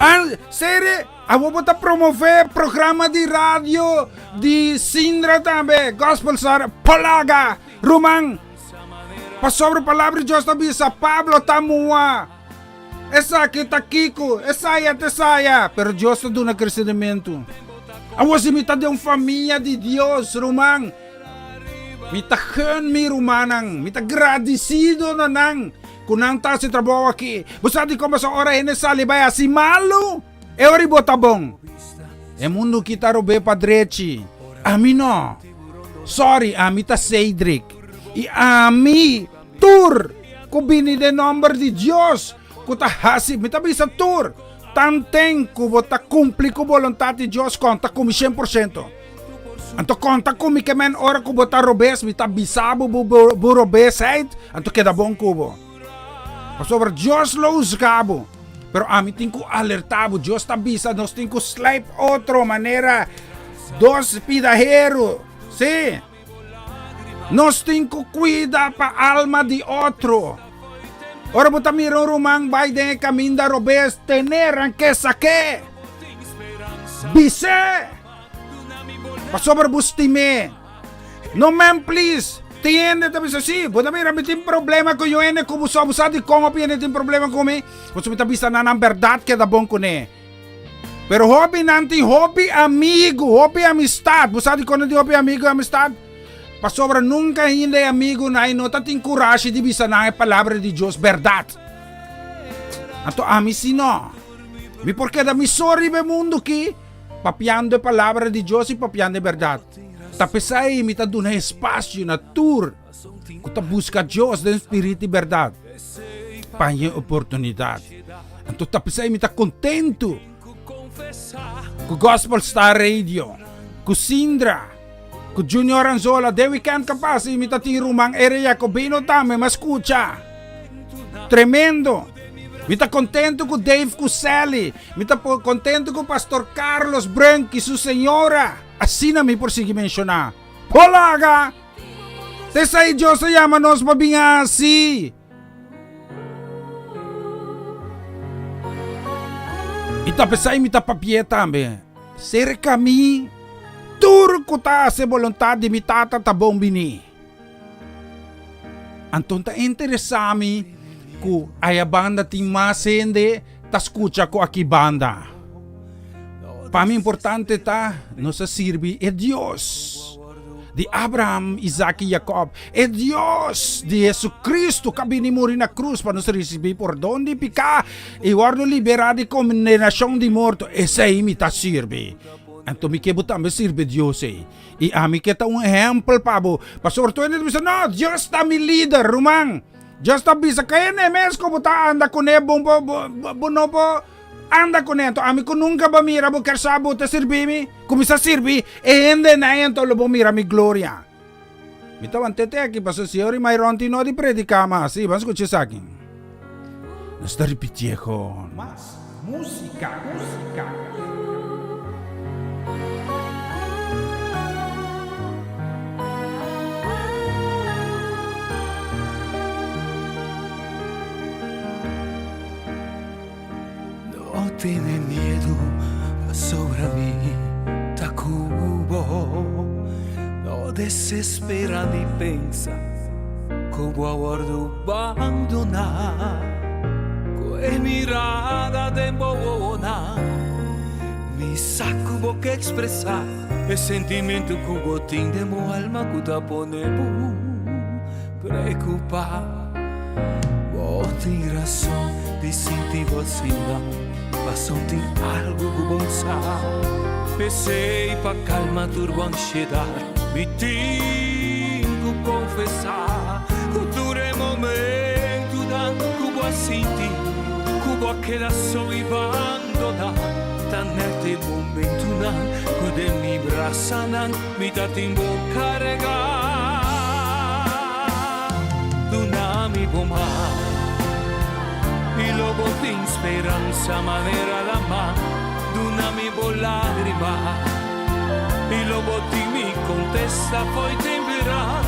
An, sere, awor bo ta promové programa di radio di Sindra tambe, Gospel Star, polaga, ruman. Pasobra palabra di Dios ta bisa, Pablo ta mua. Esaki ta kiko, esaya ta esaya, pero Dios ta duna crecimiento. Awor si mi ta den un famia di Dios, ruman, Mi ta gun mi rumannan, mi ta gradisido na nan ku nan ta hasi trabou aki. Bo sa dikon pasobra ora hende sali bai hasi malu, e ora i bo ta bon. E mundu ki ta rob'é pa drechi, ami no. Sorry, ami ta Cedric i ami tur ku bini den nòmber di Dios ku ta hasi, mi ta bisa tur, tanten ku bo ta kumpli ku boluntat di Dios konta ku mi 100%. Anto konta ku mi ke men ora ku bo ta robes, mi ta bisa bo bo bo robesheid, anto keda bon ku bo. Pasobra Dios lo husga bo. Pero ami tin ku alerta bo. Dios ta bisa nos tin ku slijp otro manera dos pida heru. Sí. Nos tin ku kuida pa alma di otro. Ora bo ta mira un ruman bai den e kaminda robes, tene ranke sak'é. Bis'é. Pasobra bo stim'é. No man please. Tin hende ta bisa si, bo ta mira mi tin problema ku yu hende ku bo so, bo sa dikon hopi hende tin problema ku mi? Pasobra mi ta bisa nan nan bèrdat keda bon kuné. Pero hopinan tin hopi amigu, hopi amistat. Bo sa dikon nan tin hopi amigu i amistat? Pasobra nunka ainda e amigunan ei no ta tin kurashi di bisa nan e palabra di Dios bèrdat. Anto ami si no. Mi por keda mi so riba e mundu ki. Papiando e palabra di Dios i papiando e bèrdat. Ta p'esei mi ta duna espasio na tur ku ta buska Dios den spiritu i bèrdat pa haña e oportunidat. Anto ta p'esei mi ta kontentu ku Gospel Star Radio, ku Sindra, ku Junior Anzola. Den wikènt ka pasa i mi ta tin ruman Ere Jacobino tambe, mi a skucha. Tremendo! Mi ta kontentu ku Dave ku Sally. Mi ta kontentu ku Pastor Carlos Brunk i su señora. Asina mi por sigui menshoná. Polaga! Ta esei Dios a yama nos pa bin hasi. I ta p'esei mi ta papi'é tambe. Serka mi, tur ku ta hasi e boluntat di mi Tata ta bon bini. Anto ta interesá mi ku aya banda tin mas hende ta skucha ku aki banda. Pa mi importante ta nos a sirbi e Dios di Abraham, Isaac i Jacob, e Dios di Jesucristo ku a bini muri na krus pa nos risibí pordon di piká i wòrdu liberá di kondenashon di morto. Esei mi ta sirbi. Anto mi ke bo tambe sirbi Dios ei. I ami ke ta un ehèmpel pa bo. Pasobra tur hende ta bisa, No, Dios ta mi lider, ruman. Dios ta bisa ku hende mes ku bo ta anda kuné bon bo bo no por anda kuné. Anto ami ku nunka bo a mira bo ker sa bo ta sirbi mi? Kuminsá sirbi e hendenan anto lo bo mira mi gloria. Mi ta want'é te aki pasobra si ora i mai rònt i no di prediká mas. Sí, ban skucha esaki. Nos ta ripitié kon. Mas músika, músika. No tene miedu pasobra mi ta ku bo. No desespera ni pensa ku bo a wòrdu bandoná. Ku e mirada den bo wowonan mi sa ku bo ke ekspresá e sentimentu ku bo tin den bo alma ku ta pone bo Preocupa, bo tin razon di sinti bo asina, paso tin algo cu bo sa. P'esey pa calma tur bo ansiedad, mi tin cu confesa cu tur e momentonan cu bo a sinti cu bo a keda so y bandona, ta net. te momentunan ku den mi brasanan mi ta tin bo kargá. Duna mi bo man i lo bo tin speransa manera lamá. Duna mi bo lágrima i lo bo tin mi kontesta fo'i temperan.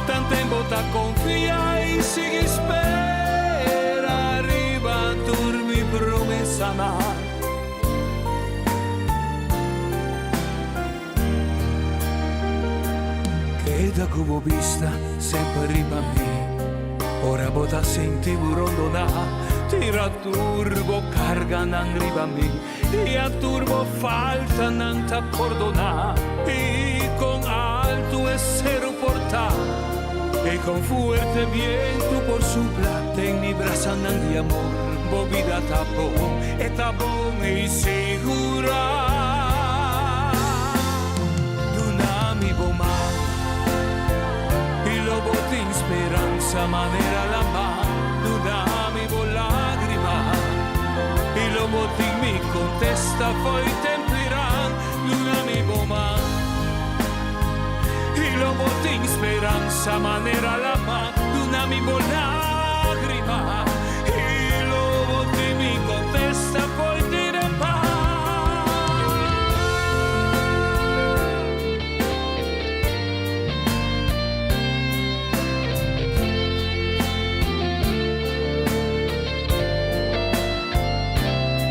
Tanten bo ta konfia i sigui spera riba tur mi promesanan. Keda ku bo bista semper riba mi. Ora bo ta sinti bo rondoná, tira tur bo karganan riba mi i a tur bo faltanan ta pordoná. I kon altu e seru por ta, i kon fuerte bientu por supla, den mi brasanan di amor bo bida ta bon, e ta bon i sigurá. Duna mi bo man i lo bo tin speransa manera lamá. Duna mi bo lágrima i lo bo tin mi kontesta fo'i tempiran. Duna mi bo man i lo bo tin speransa manera lamá. Duna mi bo lágrima i lo bo tin mi kontesta fo'i tirempan.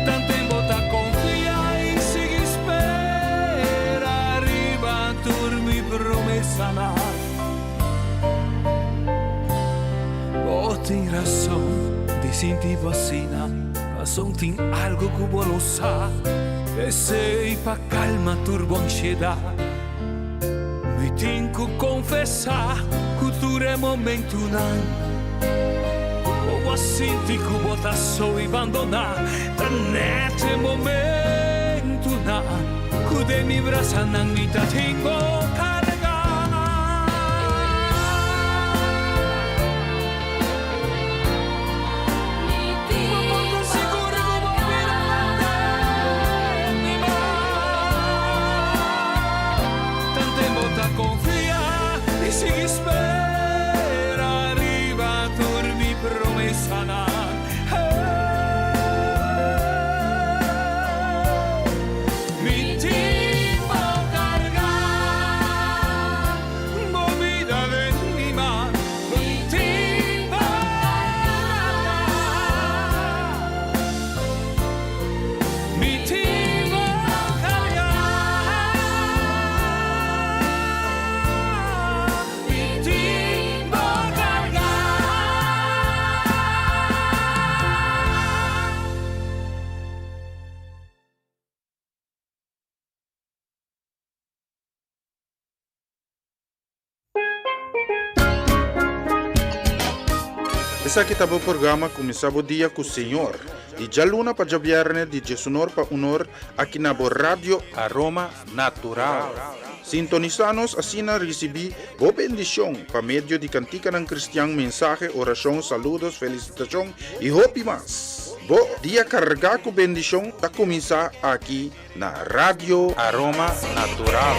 Tanten bo ta konfia i sigui spera riba tur mi promesanan. Bo tin rason di sinti bo asina, pasobra tin algu ku bo no sa. P'esei pa kalma tur bo ansiedat, mi tin ku konfesá ku tur e momentunan ku bo a sinti ku bo ta so i bandoná, ta nèt e momentunan ku den mi brasanan mi ta tin bo kargá. Tanten bo ta konfia i sigui spera riba tur mi promesanan. Mi tin bo kargá, bo bida den mi man. Mi tin bo kargá, mi tin bo kargá, mi tin bo kargá. Esaki ta bo programa Kuminsá bo dia ku Señor, di djaluna pa djabièrnè di diesunor pa unor aki na bo Radio Aroma Natural. Sintonisá nos asina risibí bo bendishon pa medio di kantikanan kristian, mensahe, orashon, saludos, felisitashon i hopi mas. Bo dia kargá ku bendishon ta kuminsá aki na Radio Aroma Natural.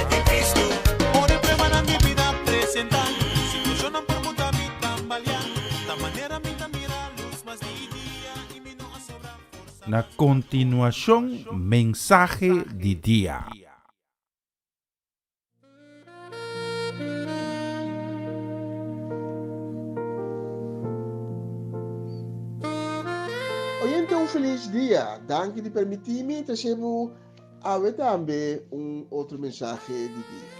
Na kontinuashon mensahe di dia. Oyente un feliz dia. Danki di permiti mi trece bo awe tambe un otro mensahe di dia.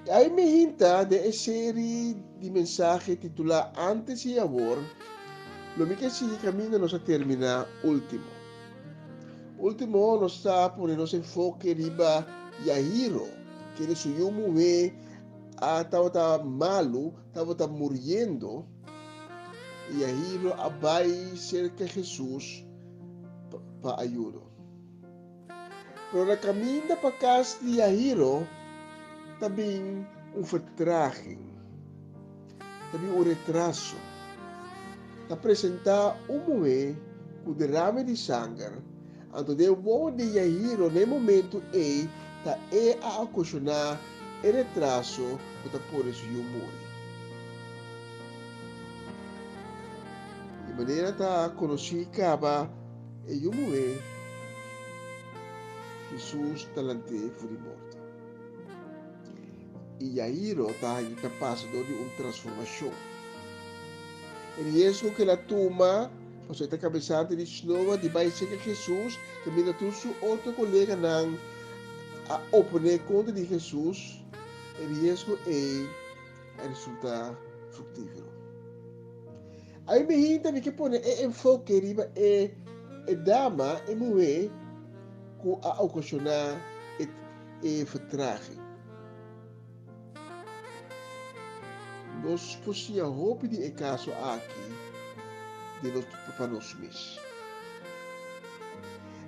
Y awe mi hinta den e serie di mensahe titula Antes y Awor, lo mi ke sigui caminda nos a termina ultimo. Último nos ta pone nos enfoke riba Yahiro, kende su yu muhé a tabata malu, tabata muriendo, i Yahiro a bai serka Hesus pa ayudo. Pero na kaminda pa kas di Yahiro ta bin un vertraging, ta bin un retraso. Ta presentá un muhé ku derame di sanger. Anto den wowo di Yahiro na e momentu ei ta e a okashoná e retraso ku ta pone su yu muri. Di manera ta konosí kaba e yu muhé, Hesus ta lant'é for di morto. I Yairo ta haña ta pasa dor di un transformashon. E riesgo ku el a tuma pasobra e ta kabesante di snoa di bai serka Hesus kaminda tur su otro koleganan a oponé kontra di Hesus, e riesgo ei a resultá fruktífero. Ai mi hinta mi ke pone e enfoke riba e e dama, e muhé ku a okashoná e e vertraging. Nos por siña hopi di e kaso aki den nos pa nos mes.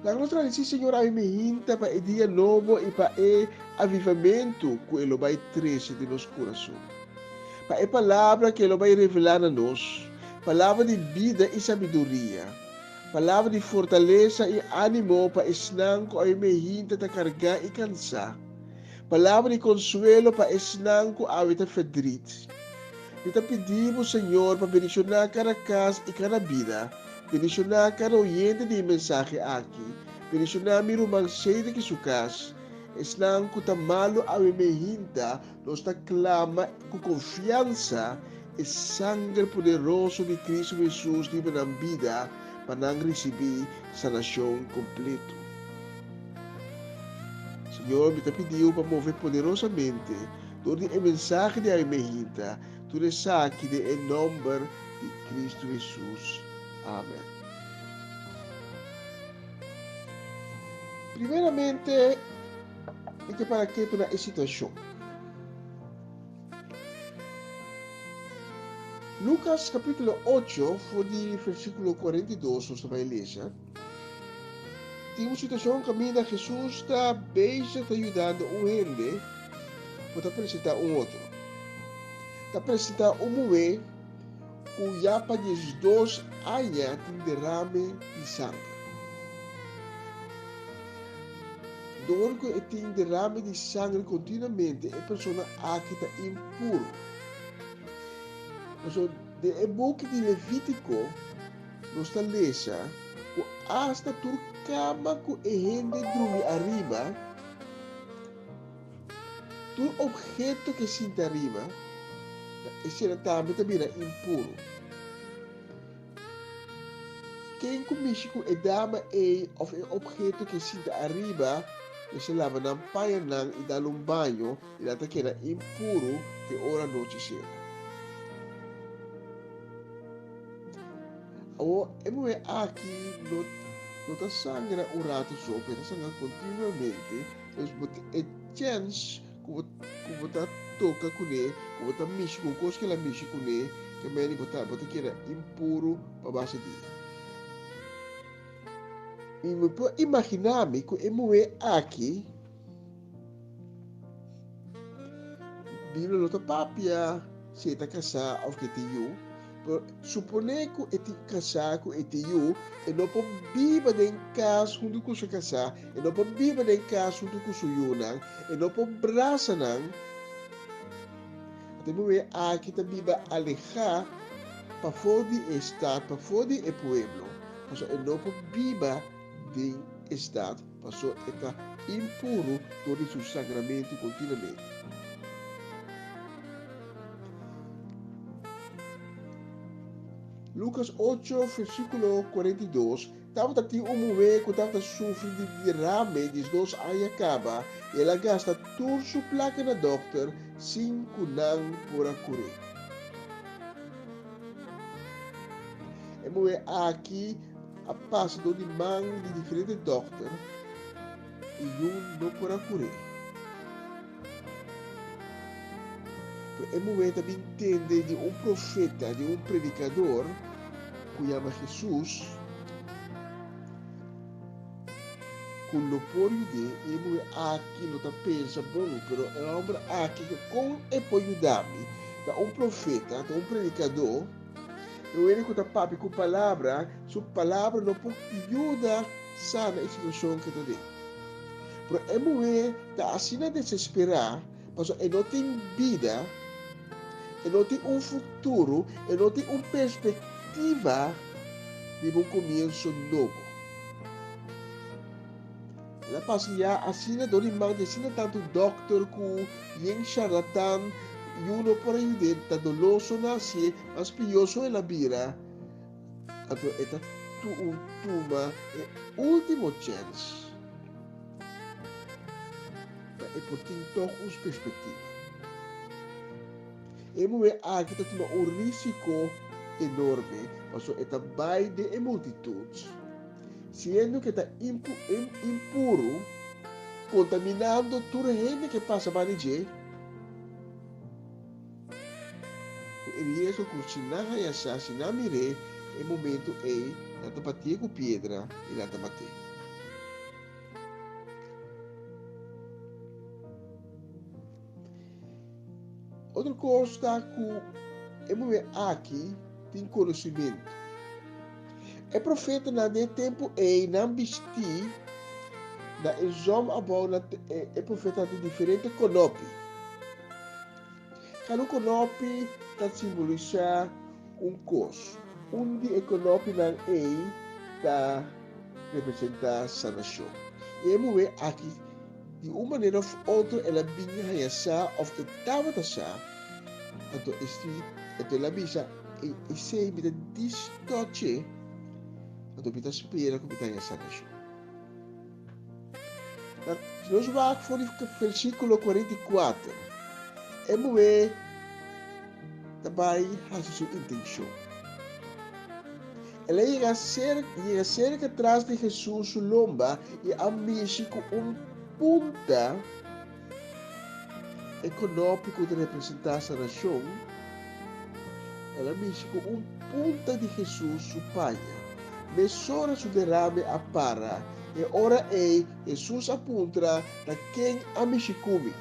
Laga nos gradisí Señor ami mi hinta pa e dia nobo i pa e avivamentu ku e lo bai trese den nos kurason. Pa e palabra ku e lo bai revelá na nos, palabra di bida i sabiduria, palabra di fortalesa i ánimo pa esnan ku awe mi hinta ta kargá i kansá, palabra di konsuelo pa esnan ku awe ta ferdrit. Mi ta pidi bo, Señor, pa bendishoná kada kas i kada bida. Bendishoná kada oyente di e mensahe aki. Bendishoná mi ruman Cedric i su kas. Esnan ku ta malu awe mehinta, nos ta klama ku konfiansa e sanger poderoso di Kristu Hesus riba nan bida pa nan risibí sanashon kompleto. Señor, mi ta pidiu pa move poderosamente dor di e mensahe di awe mehinta, tur esaki den e nòmber di Kristu Hesus. Amen. Primeramente, mi ke para ketu na e situashon. Lukas kapítulo 8, for di versíkulo 42 nos ta bai lesa. Tin un situashon kaminda Hesus ta bezig ta yudando un hende ku ta presentá un otro. Ta presentá un muhé ku ya pa 12 aña tin derame di sanger. Dor ku e tin derame di sanger kontinuamente, e persona aki ta impuru. Pasobra den e buki di Levítiko nos ta lesa ku asta tur kama ku e hende drumi ariba, Tur obheto ke sinta riba, ta esena tambe ta bira impuru. Ken ku mishi ku e dama ei òf e obheto ke sinta ariba, mester laba nan pañanan i dal un baño i nan ta keda impuru te ora anochi sera. Awor, e muhé aki no no ta sangra un ratu so, pero e ta sangra kontinuamente. Dus bo tin e chèns ku bo ku bo ta toka kuné, ku bo ta mishi ku un kos ku el a mishi kuné, ke meni bo ta bo ta keda impuru pa base dia. I mi por imaginá mi ku e muhé aki, Biblia no ta papia si e ta kasá òf ku e tin yu, pero suponé ku e tin kasá ku e tin yu, e no por biba den kas huntu ku su kasá, e no por biba den kas huntu ku su yunan, e no por brasa nan. Anto e muhé aki ta biba alehá pafó di e stat, pafó di e pueblo, pasobra e no por biba den e stat. Paso e ta impuru dor di su sangramentu kontinuamente. Lukas 8, versíkulo 42, Tabata tin un muhé ku tabata sufri di derame 12 aña kaba, i el a gasta tur su plaka na dòkter sin ku nan por a kur'é. E muhé aki A pasa dor di man di diferente dòkter i yun no por a kur'é. Pero e muhé ta bin tende di un profeta, di un predikador ku yama Hesus, ku lo por yud'é, i e muhé aki lo ta pensa, Bon, pero e hòmber aki, kon e por yuda mi? Ta un profeta, ta un predikadó. E wende ku ta papia ku palabra, su palabra no por yuda. sana e situashon ku e ta den. Pero e muhé ta asina desesperá pasobra e no tin bida, e no tin un futuro, e no tin un perspektiva riba un komienso nobo. El a pasa ya asina dor di man di asina tantu dòkter ku yen charlatan, yu no por a yud'é, ta doloso na hasié, mas pió so el a bira. Anto e ta tuma e último chèns pa e por tin tòg un perspektiva. E muhé aki ta tuma un rísiko enorme pasobra e ta bai den e multitut, siendo ku e ta impuru, kontaminando tur hende ku e pasa banda di dje. Ku e riesgo ku si nan haña sa, si nan mir'é, e momentu ei nan ta batié ku piedra i nan ta mat'é. Otro kos ta ku e muhé aki tin konosimentu. E profetanan den e tempu ei nan bistí na e zòm abou na e profetanan tin diferente konopi. Kada un konopi ta simbolisá un kos. Un di e konopinan ei ta representá sanashon. I e muhé aki, di un manera òf otro el a bin haña sa òf e tabata sa, anto e si, anto el a bisa, Esei mi ta distoch'é, anto mi ta spera ku mi ta haña sanashon. Si nos wak for di versíkulo 44, e muhé ta bai hasi su intenshon. El a yega yega serka tras di Hesus su lomba i a mishi ku un punta e konopi ku ta representá sanashon. El a mishi ku un punta di Hesus su paña. Mesora su derame a para. E ora ei Hesus a puntra, Ta ken a mishi ku mi?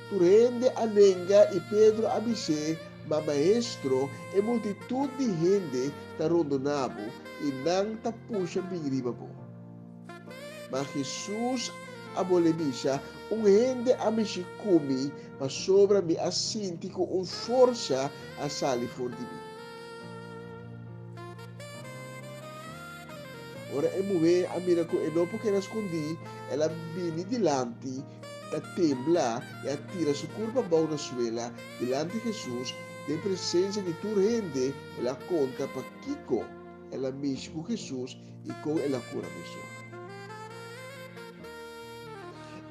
Tur hende a nenga i Pedro a bis'é, Ma Maestro, e multitut di hende ta rondoná bo i nan ta pusha bin riba bo. Ma Hesus a bolbe bisa, Un hende a mishi ku mi pasobra mi a sinti ku un forsa a sali for di mi. Ora e muhé a mira ku e no por keda skondí, el a bini dilanti, ta tembla i a tira su kurpa abou na suela dilanti Hesus. Den presensia di tur hende, el a konta pakiko el a mishi ku Hesus i kon el a kura mesora.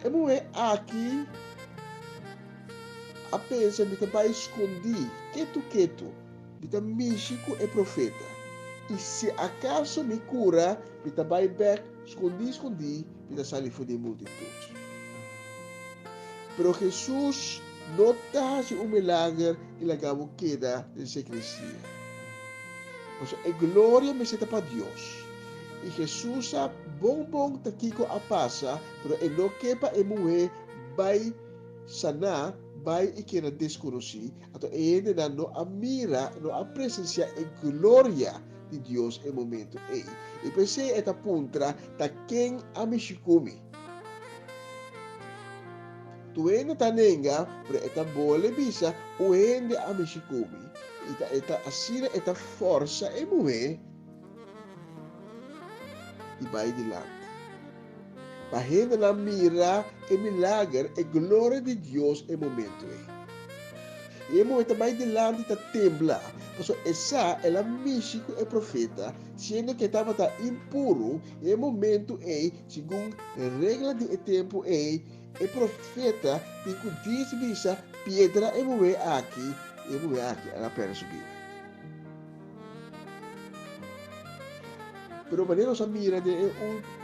E muhé aki a pensa, Mi ta bai skondí ketu ketu. Mi ta mishi ku e profeta, i si akaso mi kura, mi ta bai bèk skondí skondí, mi ta sali for di e multitut. Pero Hesus no ta hasi un milager i laga bo keda den sekresia. Pasobra e gloria mester ta pa Dios. I Hesus sa bon bon ta kiko a pasa, pero e no ke pa e muhé bai saná, bai i keda deskonosí, anto e hendenan no a mira, no a presensiá e gloria di Dios e momento ei. I p'esei e ta puntra, Ta ken a mishi ku mi? Tur hende ta nenga, pero e ta bole bisa, Un hende a mishi ku mi. I ta e ta asina e ta fòrsa e muhé di bai dilanti. Pa hendenan mira e milager, e gloria di Dios e momento ei. I e muhé ta bai dilanti ta tembla, pasobra e sa el a mishi ku e profeta, siendo ku e tabata impuru, i e momento ei, segun regla di e tempu ei, e profeta tin ku dis bisa piedra e muhé aki, i e muhé aki a pèrdè su bida. Pero manera nos a mira den e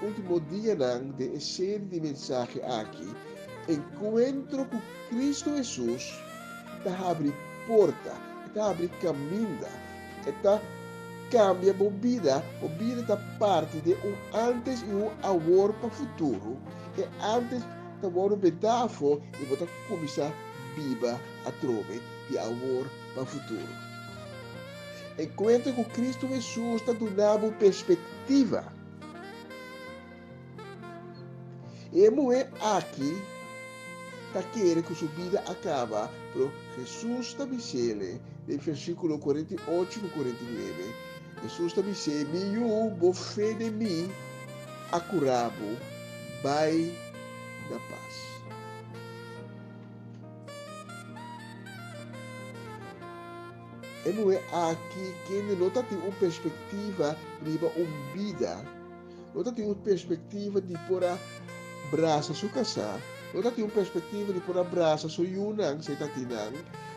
ultimo dianan den e seri di mensahe aki, enkuentro ku Kristu Hesus ta habri porta, e ta habri kaminda, e ta kambia bo bida, bo bida ta parti den un antes i un awor pa futuro, e antes ta wòrdu bentá afó i bo ta kuminsá biba atrobe di awor pa futuro. Enkuentro ku Kristu Hesus ta duna bo perspektiva. E muhé aki ta kere ku su bida a kaba, pero Hesus ta bis'ele den versíkulo 48 ku 49, Hesus ta bis'é, Mi yu, bo fe den mi a kura bo, bai na pas. E muhé aki kende no ta tin un perspektiva riba un bida, no ta tin un perspektiva di por a brasa su kasá, no ta tin un perspektiva di por a brasa su yunan si e ta tin nan.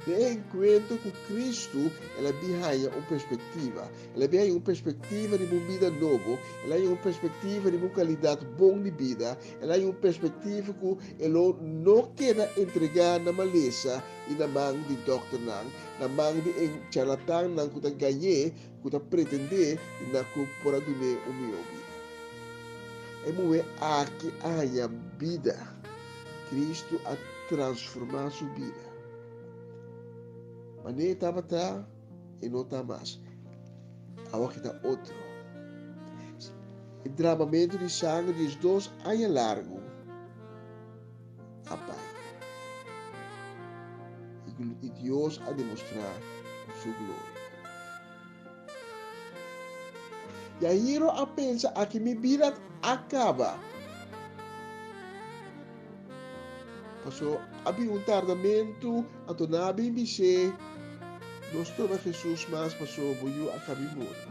Den e enkuentro ku Kristu el a bin haña un perspektiva. El a bin haña un perspektiva riba un bida nobo, el a haña un perspektiva riba un kalidat bon di bida, el a haña un perspektiva ku e lo no keda entregá na malesa i na man di dòkternan, na man di e charlatannan ku ta gañ'é, ku ta pretendé di nan ku por a dun'é un mihó bida. E muhé aki a haña bida. Kristu a transformá su bida. Manera e tabata, e no ta mas. Awor ki ta otro. E dramamentu di sanger 12 aña largu a bai. I Dios a demostrá su gloria. Jairo a pensa aki mi bida a kaba. Paso a bin un tardamentu, anto nan a bin bis'é, No stroba Jesus mas, paso bo yu a kabi muri.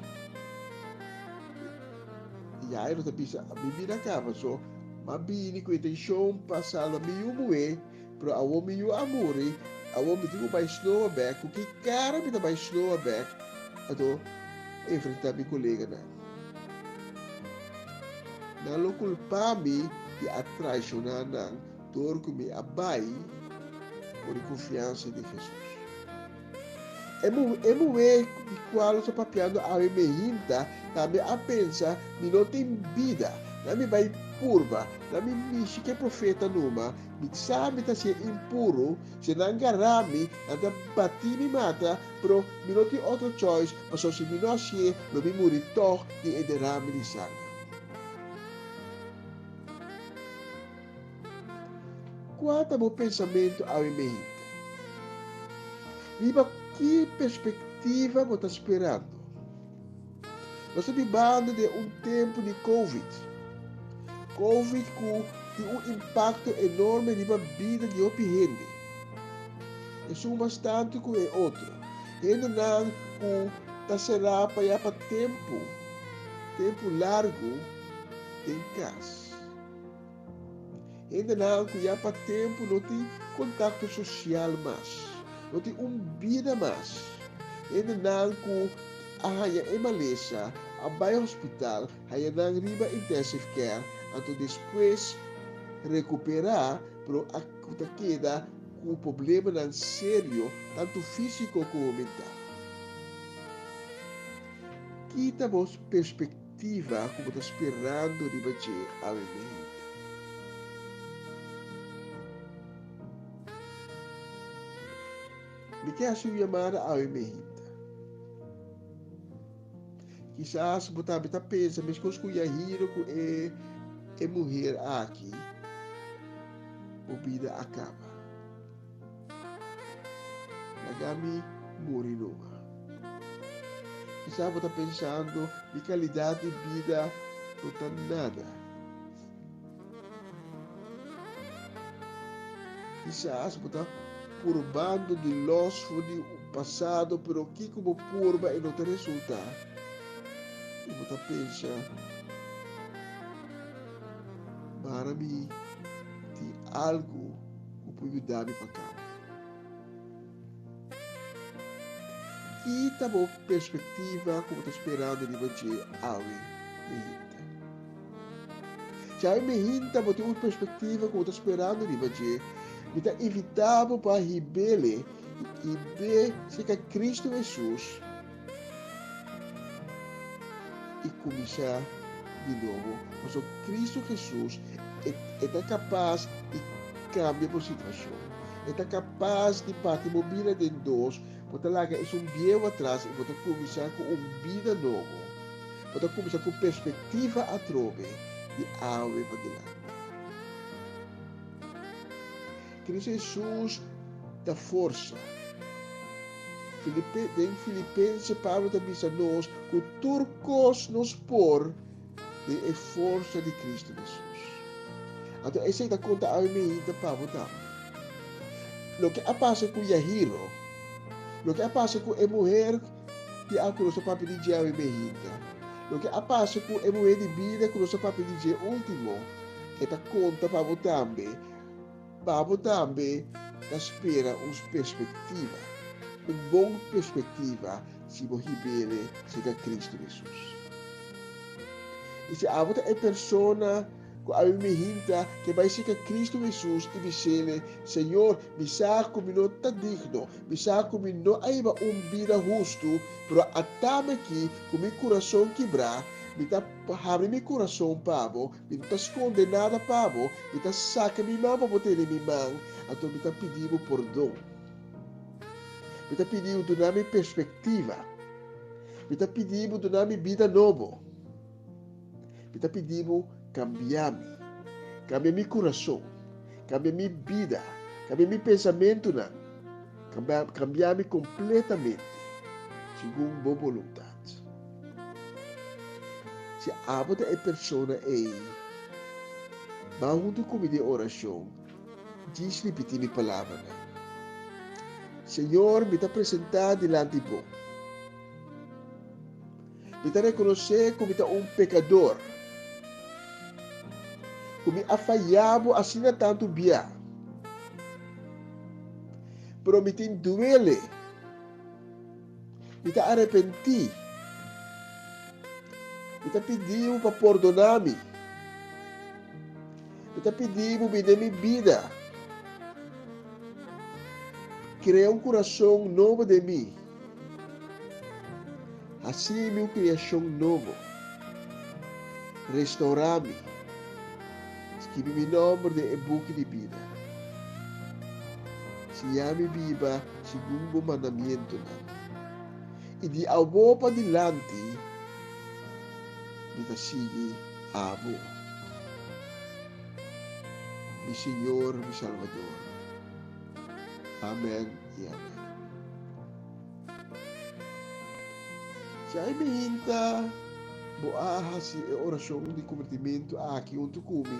I Jairo ta bisa, Mi bida a kaba, so m'a bini ku intenshon pa salba mi yu muhé, pero awor mi yu a muri, awor mi tin ku bai snoa bèk. Ku ki kara mi ta bai snoa bèk anto enfrentá mi koleganan? Nan lo kulpa mi di a traishoná nan dor ku mi a bai for di konfiansa di Hesus. E muhé di kual nos ta papiando awe mehinta tambe a pensa, Mi no tin bida, nan mi bai purba, nan mi mishi ku e profeta numa, mi sa mi ta hasié impuru, si nan gara mi, nan ta bati mi mata, pero mi no tin otro choice, pasobra si mi no hasié, lo mi muri tòg di e derame di sanger. Kua ta bo pensamentu awe meinta? Riba ki perspektiva bo ta sperando? Nos ta bibando den un tempu di Covid. Covid ku tin un impakto enorme riba bida di hopi hende. Esun mas tantu ku e otro. Hendenan ku ta será pa ya pa tempu, tempu largu den kas. Hendenan ku ya pa tempu no tin kontakto sosial mas, no tin un bida mas. Hendenan ku a haña e malesa, a bai hospital, haña nan riba intensive care, anto despues rekuperá, pero a ku ta keda ku problemanan serio, tantu físiko komo mental. Ki ta bo perspektiva ku bo ta sperando riba dje awe meinta? Mi ke hasi un yamada awe meinta. Kisas bo tambe ta pensa meskos ku Yahiro ku e e muher aki, bo bida a kaba. Laga mi muri numa. Kisas bo ta pensando, mi kalidat di bida no ta nada. Kisas bo ta purbando di los for di pasado, pero kiko bo purba e no ta resulta. I bo ta pensa, Mara mi tin algu ku por yuda mi pa kambia. Ki ta bo perspektiva ku bo ta sperando riba dje awe mehinta? Si awe mehinta bo tin un perspektiva ku bo ta sperando riba dje, mi ta invitá bo pa hib'ele i hib'é serka Kristu Hesus i kuminsá di nobo. Pasobra Kristu Hesus e ta kapas di kambia bo situashon. E ta kapas di parti bo bida den dos, bo ta laga esun bieu atras i bo ta kuminsá ku un bida nobo. Bo ta kuminsá ku perspektiva atrobe di awe padilanti. Kristu Hesus ta forsa. Filipe, den Filipense Pablo ta bisa nos ku tur kos nos por den e forsa di Kristu Hesus. Anto esei ta konta awe meinta pa bo tambe. Loke a pasa ku Yahiro, loke a pasa ku e muher di a ku nos a papia di dje awe meinta, loke a pasa ku e muher di bida ku nos a papia di dje ultimo, e ta konta pa bo tambe. Pa bo tambe ta spera un perspektiva, un bon perspektiva si bo hib'ele serka Kristu Hesus. I si abo ta e persona ku a mi hinta ke bai serka Kristu Hesus i bis'ele, Señor, mi sa ku mi no ta digno, mi sa ku mi no a hiba un bida hustu, pero atami aki ku mi kurason kibrá, mi ta habri mi kurason pa bo, Mi no ta skonde nada pa bo, mi ta saka mi man pa bo tene mi man, anto mi ta pidi bo pordon. Mi ta pidi bo duna mi perspektiva. Mi ta pidi bo duna mi bida nobo. Mi ta pidi bo kambia mi, kambia mi kurason, kambia mi bida, kambia mi pensamentunan, kambia mi kompletamente segun bo boluntat. Si abo ta e persona ei, ban huntu ku mi den orashon, djis ripití mi palabranan. Señor, mi ta presentá dilanti bo. Mi ta rekonosé ku mi ta un pekador, ku mi a fayá bo asina tantu bia. Pero mi tin duele. Mi ta arepentí. Mi ta pidi bo pa pordoná mi. Mi ta pidi bo bini den mi bida. Krea un kurason nobo den mi. Hasi mi un kriashon nobo. Restourá mi. Skibi mi nòmber den e buki di bida. Siña mi biba segun bo mandamientonan. I di awor padilanti mi ta sigui abo, mi Señor, mi Salvador. Amen i amen. Si ai mi hinta bo a hasi e orashon di kombertimentu aki huntu ku mi,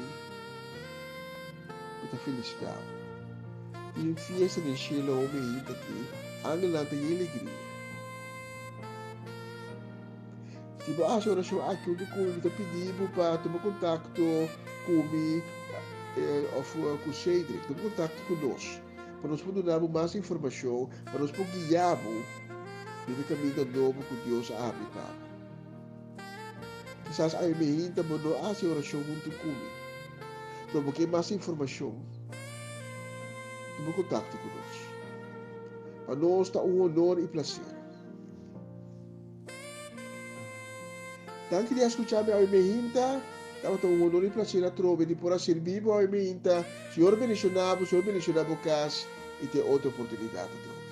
Mi ta felicita bo. Tin un fiesta den cielo awo meinta aki, angelnan ta yen legria. Si bo a haci oracion aki hunto cu mi, mi ta pidi bo pa tuma contacto cu mi of cu Cedric. Tuma contacto cu nos, pa nos por duna bo mas informacion, pa nos por guia bo den e caminda nobo cu Dios a habri pa bo. Kisas awe meinta bo no a hasi orashon huntu ku mi, pero bo ke mas informashon, tuma kontakto ku nos. Pa nos ta un honor i plaser. Danki di a skucha mi awe meinta. Tabata un honor i plaser atrobe di por a sirbi bo awe meinta. Señor bendishoná bo, Señor bendishoná bo kas i te otro oportunidat atrobe.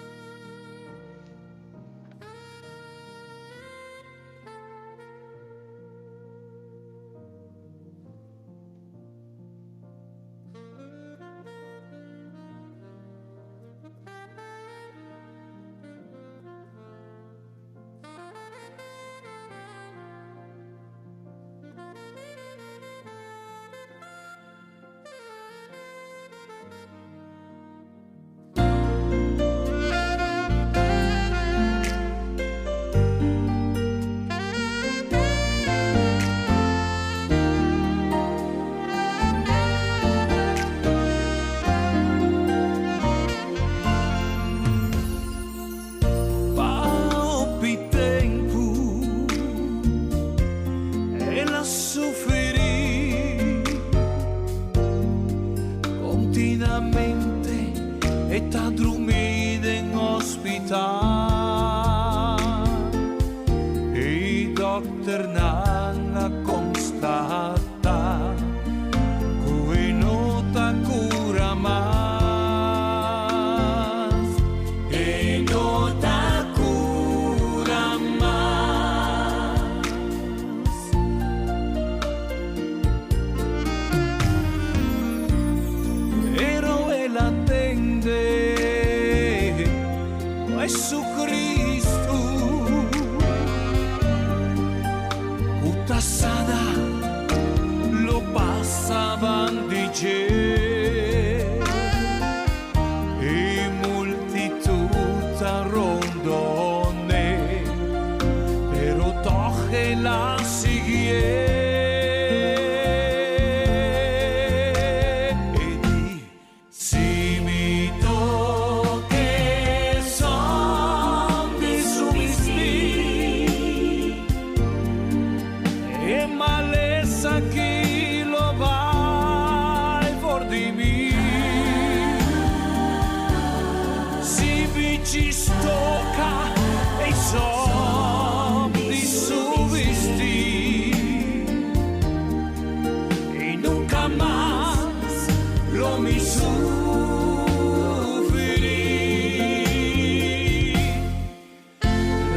Lo mi sufri,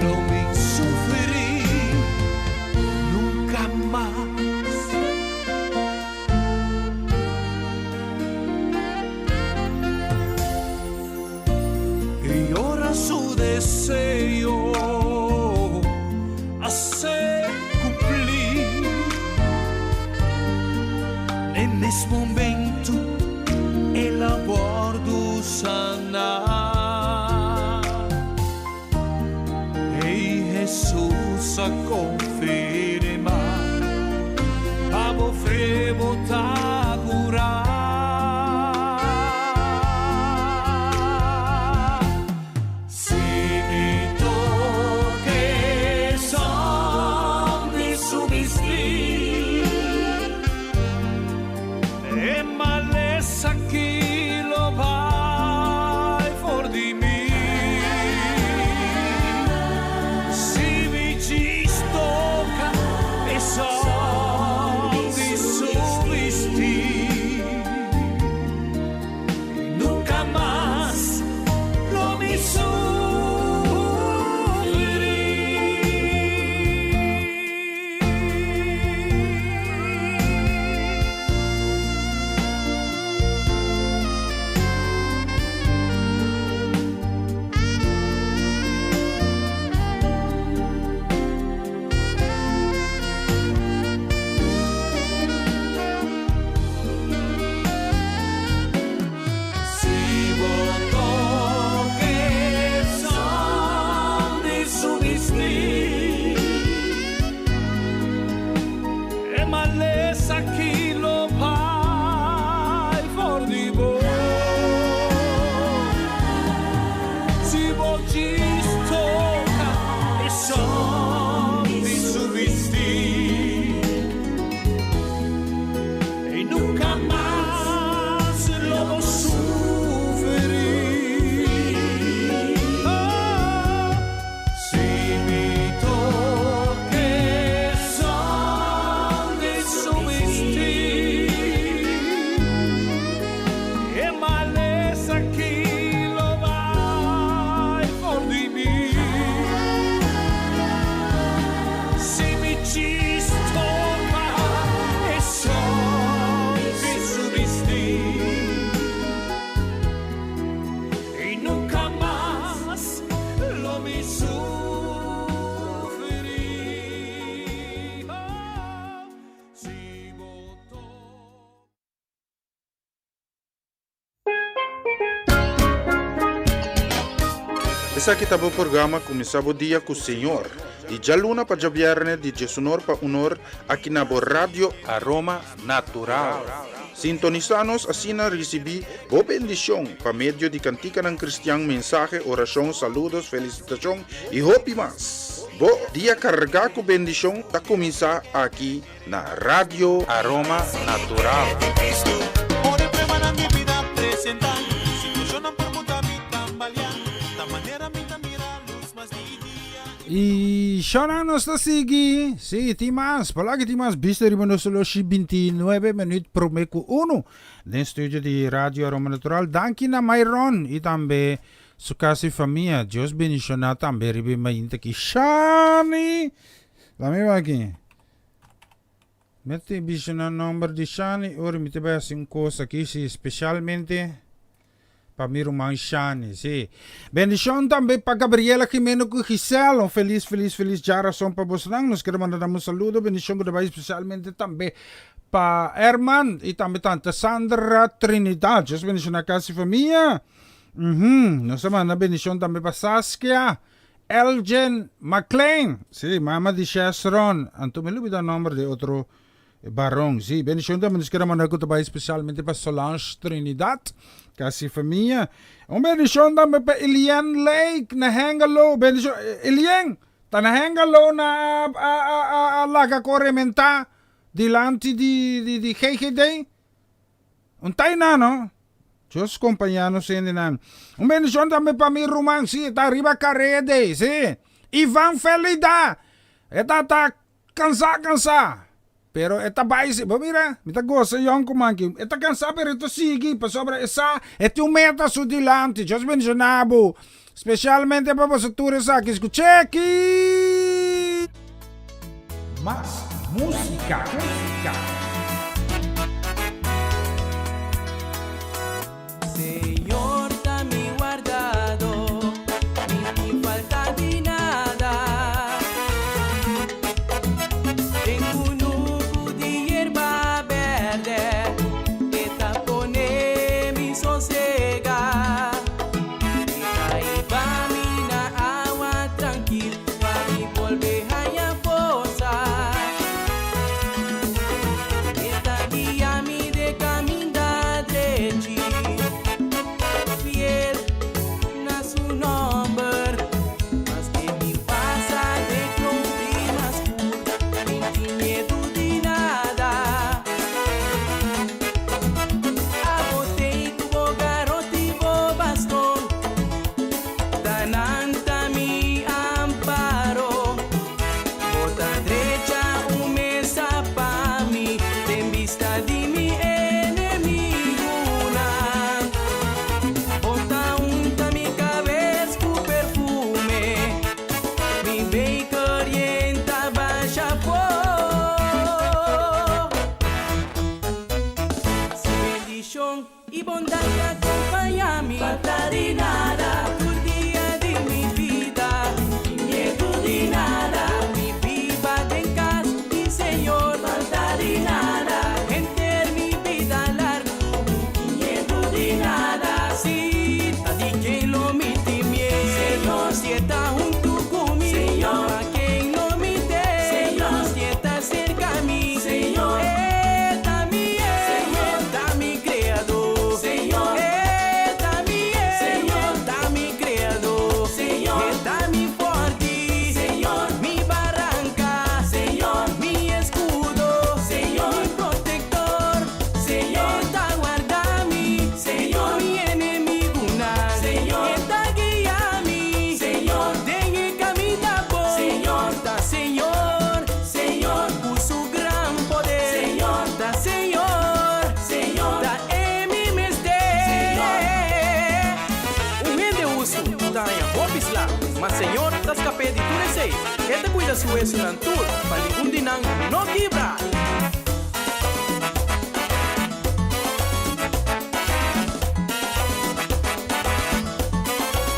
lo mi sufri nunca mas. Y ora su deseo a ser cumplí, n'e mes momento el a wordo saná. Ei Hesus a confirmá, Pa bo fe bo ta curá. Si mi toke son di su bistí, e malesa aki lo bai for di mi. Si mi djis toka e son di su bistí, nunka mas lo mi sufrí. Si bo toke son di su bistí, e malesa aki lo bai for di bo. Si bo djis toka e son di su bistí, i nunka mas lo bo sufri. Oh, si mi toke son di su bistí, e malesa aki lo bai for di mi. Si mi djis toka e son di su bistí, i nunka mas lo mi sufri. Oh, si bo Esaki ta bo programa Kuminsá bo dia ku Señor, di djaluna pa djabièrnè di djesunor pa unor aki na bo Radio Aroma Natural. Sintonisá nos asina risibí bo bendishon pa medio di kantikanan kristian, mensahe, orashon, saludos, felisitashon i hopi mas. Bo dia kargá ku bendishon ta kuminsá aki na Radio Aroma Natural. Y shona nos ta sigui. Sí, tin mas. Por que tin mas bista riba nos loshi 29 minuut prome cu uno. Den studio di Radio Aroma Natural. Danki na Myron y tambe su casa y famia. Dios bendiciona tambe riba mainta ki Shani. Lami aki. Mi ta bisa na nomber di Shani ora mi ta bai hasi un kos aki si specialmente pa mi ruman Shani si. Bendicion tambe pa Gabriela Jimeno ku Giselle un felis felis felis djarason pa bosnan nos kere manda nan un saludo bendicion ku ta bai specialmente tambe pa Herman y tambe tanta Sandra Trinidad Dios bendiciona kas y famia nos ta manda bendicion tambe pa Saskia Elgin McLean, sí, mama di Shesron, anto mi lubida nomber di otro baron, sí. Bendicion tambe nos kere manda cu ta bay specialmente pa Solange Trinidad, casi famia. Un bendicion tambe pa Elian Lake na Hengelo, bendicion, Elian, ta na Hengelo na a a a a laga cu rementa dilanti di di di GGD? Un taina no. Dios compaña nos hendenan. Un bendicion tambe pa mi ruman, si, e ta riba carede, si. Ivan Felida, e ta ta cansa cansa. Pero e ta bai si. Bo mira, mi ta gosa yònkuman aki. E ta kansá pero e ta sigui pasobra e sa e tin un meta su dilanti. Dios bendishoná bo. Spesialmente pa boso tur esaki skuch'é aki. Mas músika. Señor ta mi wardado, mi tin falta di nada. Den kunuku di yerba berde, e ta pone mi sosega. E ta hiba mi na awa trankil, pa mi bolbe haña forsa. E ta guia mi de kaminda drechi, fiel na su nòmber. Maske mi pasa den klompi mas skur, mi tin miedu di nada. Abo tei ku bo garoti i bo baston, ta nan ta mi amparo. Bo ta drecha un mesa pa mi den bista di mi enemigunan. Bo ta unta mi kabes ku perfume, mi beker yen ta basha for. Su bendishon i bondat ta kompañá mi. Falta di nada tur dia di mi bida. Tin miedu di nada. Lo mi biba den kas di Señor. Falta di nada henter mi bida largu. Tin miedu di nada. Si ta di ken lo mi tin miedu. Señor si e ta huntu ku mi. Señor a ken lo mi teme. Señor si e ta serka mi. Señor e ta mi héroe, ta mi creador. Señor e ta mi héroe, ta mi creador. Señor e ta mi forti. Señor mi baranca. Señor mi escudo. Señor mi protector. Señor e ta warda mi. Señor mi enemigunan. Señor e ta guia mi. Señor den e caminda bon. Señor ta Señor. Señor cu su gran poder. Señor ta Señor. Señor ta e mi mester. Señor. Un hende hustu ta haña hopi sla, ma Señor ta scap'é di tur esei. E ta cuida su huesonan tur, pa ningun di nan no kibra.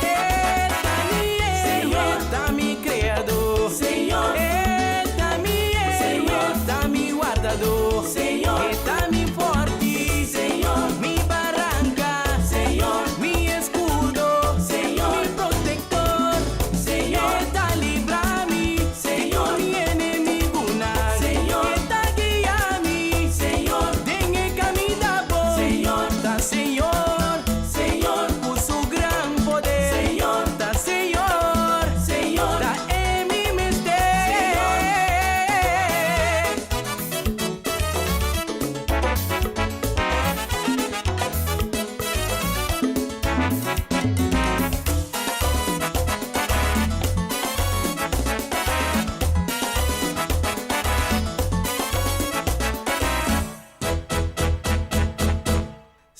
E ta mi héroe, ta mi creador. E ta mi héroe, ta mi wardador. E ta mi forti, mi baranca, mi escudo, mi protector. E ta libra mi di mi enemigunan. E ta guia mi den e caminda bon. Ta Señor. Señor cu su gran poder. Señor ta Señor. Señor ta e mi mester.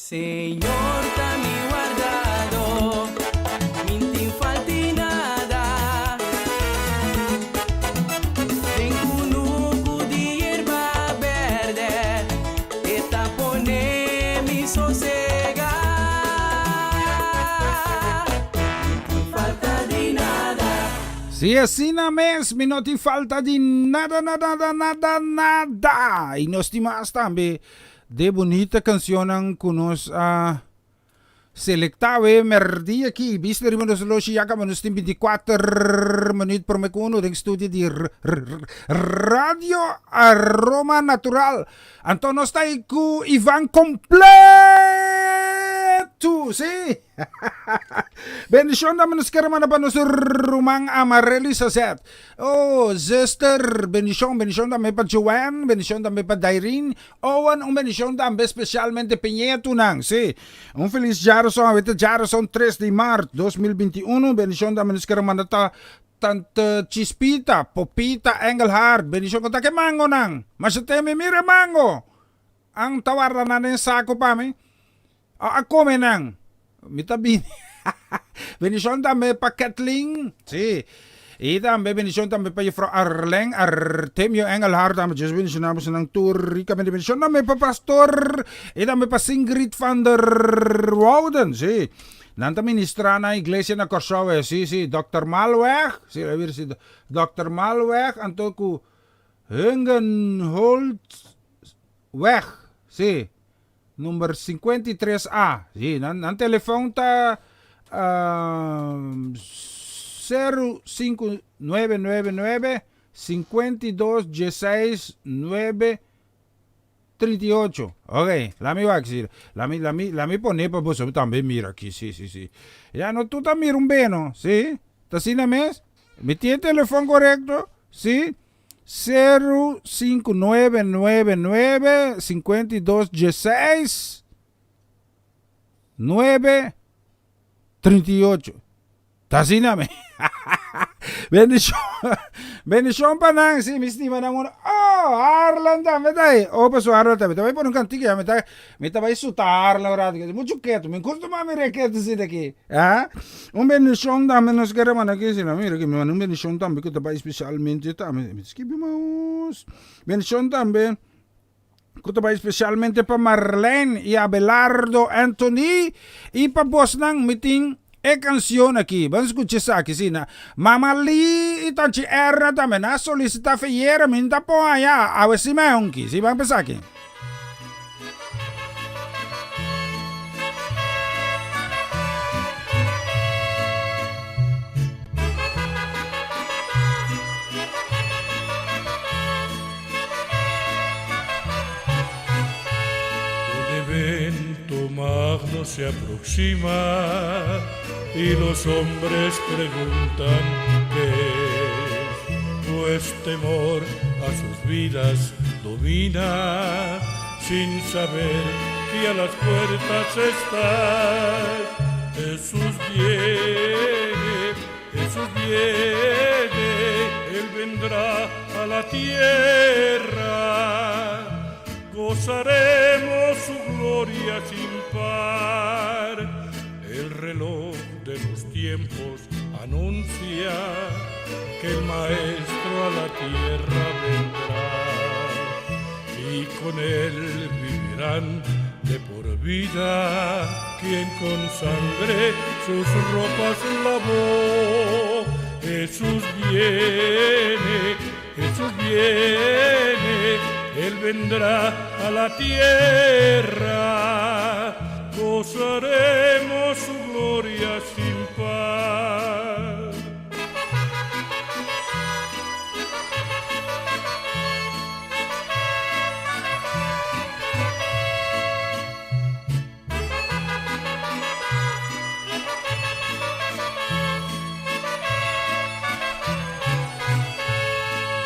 Señor ta mi wardado, mi n'tin falti nada. Den kunuku di yerba berde, e ta pone mi sosega. Mi n'tin falta di nada. Si asina mes, mi no tin falta di nada, nada, nada, nada, nada. I nos tin mas tambe. De bunita cancionnan cu nos a selecta awe merdia aki. Bista riba nos loshi ya caba nos tin 24 minuut prome cu uno den studio di Radio Aroma Natural. Anto nos ta ahí cu Ivan completo, si. Bendicion dame nos kere manda pa nos ruman Amarely Sazet. Oh, zuster, bendicion, bendicion tambe pa Joanne, bendicion tambe pa Dairine, Owen, un bendicion tambe specialmente pa ñetunan, si. Un feliz djaroson, aweta djaroson 3 di maart 2021, bendicion tambe nos kere manda ta. Tante Chispita, Popita Engelhard, bendishon ku ta ke mangonan. Masha temi mira e mango. An ta warda nan den saku pa mi. A kome nan. Mi ta bini. Bendishon tambe pa Kathleen. Si. I tambe bendishon tambe pa Juffrouw Arlene Artemio Engelhard tambe. Dios bendishona bosonan tur rikamente. Bendishon tambe pa Pastor i tambe pa Singrid van der Wouden. Si. Nan ta ministrá na iglesia na Kòrsou e, sí, sí, Dòkter Malweg, sí, a bir si Dòkter Malweg anto ku Hungenholtsweg, sí, number 53 A, sí, nan, nan telefòn ta 05999 52 16 9 38. Ok, la mi wak si. La mi, la mi, la mi pone pa boso tambe mira aki. Si, si, si. Ya no tur ta mira un beno, si? Ta asina mes? Mi tin e telefon korekto? Si? 05999 52 16 9 38. Ta asina mi. Bendishon, bendishon pa nan, si mi stima nan uno. Oh, Harlan tambe ta ahí. Oh, paso Harlan tambe. Ta bai pone un kantika ya, mi ta, mi ta bai suta Harlan un rato. Mucho ketu, mi kustuma mira ketu asina aki. Ah, un bendishon tambe nos kere manda aki, si no mira aki, mi manda un bendishon tambe ku ta bai spesialmente tambe. Mi ta skibi maos. Bendishon tambe. Ku ta bai spesialmente pa Marlene i Abelardo Anthony i pa bosnan mi tin e kansion aki. Ban skucha esaki si na Mama Lee i Tanchi Erna tambe nan a solisita feyera mi no ta por haña awe si mai honki si ban pa esaki. Un evento magno se aproxima y los hombres preguntan qué es, pues temor a sus vidas domina, sin saber que a las puertas está. Jesús viene, Jesús viene, Él vendrá a la tierra. Gozaremos su gloria sin par. El reloj de los tiempos anuncia que el Maestro a la tierra vendrá y con él vivirán de por vida quien con sangre sus ropas lavó. Jesús viene, Jesús viene, Él vendrá a la tierra. Gozaremos su gloria sin par.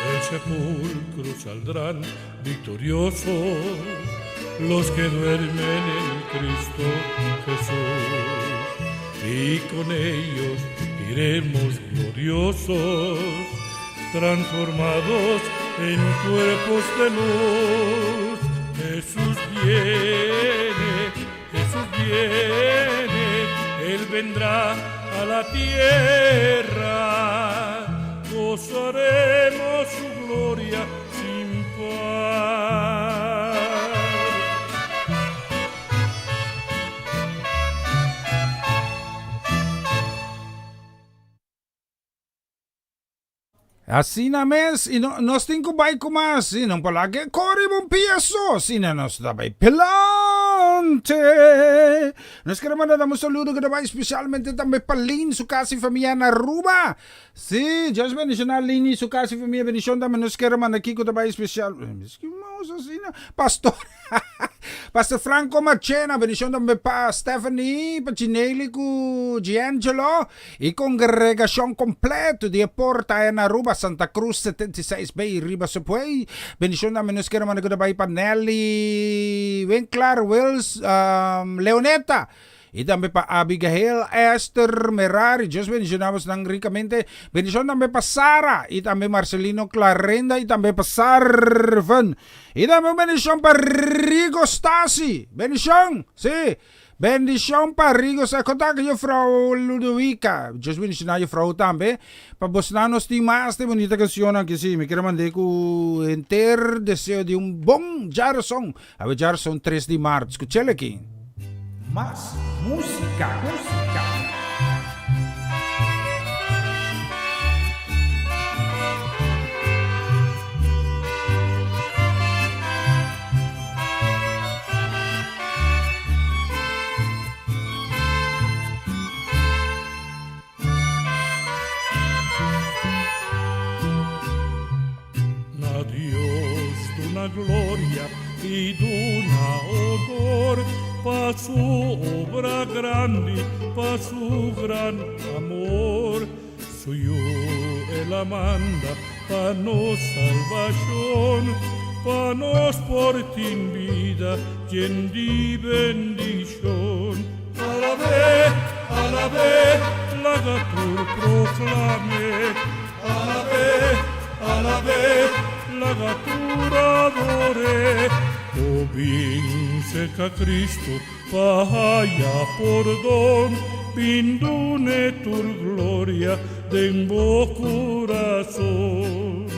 Del sepulcro saldrán victoriosos los que duermen en Cristo Jesús y con ellos iremos gloriosos, transformados en cuerpos de luz. Jesús viene, Jesús viene, Él vendrá a la tierra, gozaremos su gloria sin par. Asina mes, i no, nos tin ku bai ku mas, i no por laga e kore riba un pia so, asina nos ta bai pilante. Nos kere manda dam un saludo ku ta bai spesialmente tambe pa Lin, su kas i famia na Aruba. Sí, Dios bendiciona Lin i su kas i famia. Bendicion tambe nos kere manda aki ku ta bai spesial, miski mouse asina, Pastor. Pastor Franco Marchena, bendicion tambe pa Stephanie, pa Ginelli cu Giangelo y congregacion completo di e Porta en Aruba, Santa Cruz 76B riba Subway. Bendicion tambe nos kere manda cu ta bay pa Nelly Winklar, Wills, Leoneta. I tambe pa Abigail, Esther, Merari. Dios bendiciona bosnan ricamente. Bendicion tambe pa Sara i tambe Marcelino Clarenda i tambe pa Sarven. I tambe un bendicion pa Rigo Stasi. Bendicion! Si! Bendicion pa Rigo Stasi. Konta ku juffrouw Ludovica. Dios bendiciona juffrouw tambe. Pa bosnan nos tin mas di bunita cancionnan aki. Si, mi kier mande ku henter deseo di un bon djarason. Awe djarason tres di mart. Skuchel aki. Mas música, música. Na Dios duna gloria y duna honor pa su obra grandi, pa su gran amor. Su Yu el a manda pa nos salvacion, pa nos por tin bida yen di bendicion. Alab'é, alab'é, laga tur proclam'é. Alab'é, alab'é, laga tur ador'é. O bin cerca Cristo pa haya pordon, bin dun'é tur gloria den bo curason.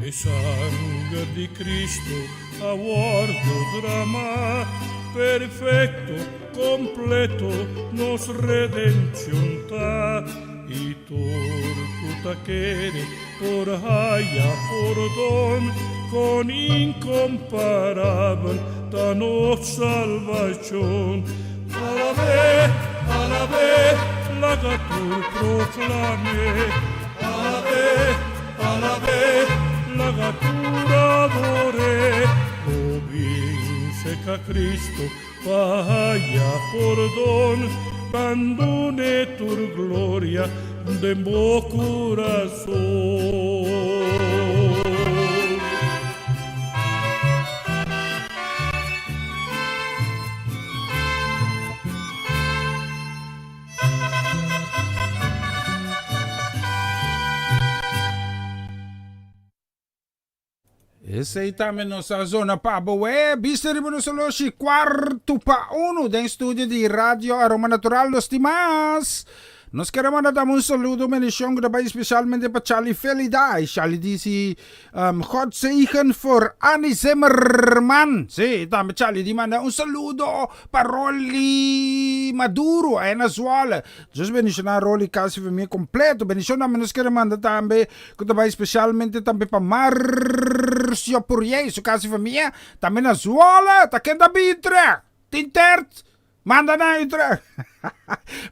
E sanger di Cristo a wordo dramá, perfecto, completo, nos redencion ta, i tur cu ta kere por haya pordon, con incomparabel ta nos salvacion. Alab'é, alab'é, laga tur proclam'é. Alab'é, alab'é, laga tur ador'é. O bin cerca Cristo pa haya pordon, bandone tur gloria den bo curason. Esei tambe nos a zona pa bo we. Bista riba nos oloshi cuarto pa uno den studio di Radio Aroma Natural nos tin mas. Nos kere manda tambe un saludo, un bendicion ku ta bai especialmente pa Charlie Felida. Y Charlie dici God zegen voor Annie Zimmerman. Sí, tambe Charlie di manda un saludo pa Rolly Maduro aya na Zwolle. Dios bendiciona Rolly casi famia completo. Bendicion tambe nos kere manda tambe ku ta bai specialmente tambe pa Marcio Purier, su casi famia tambe na Zwolle. Ta kenda bitre? Tin tert? Manda nan Utrecht.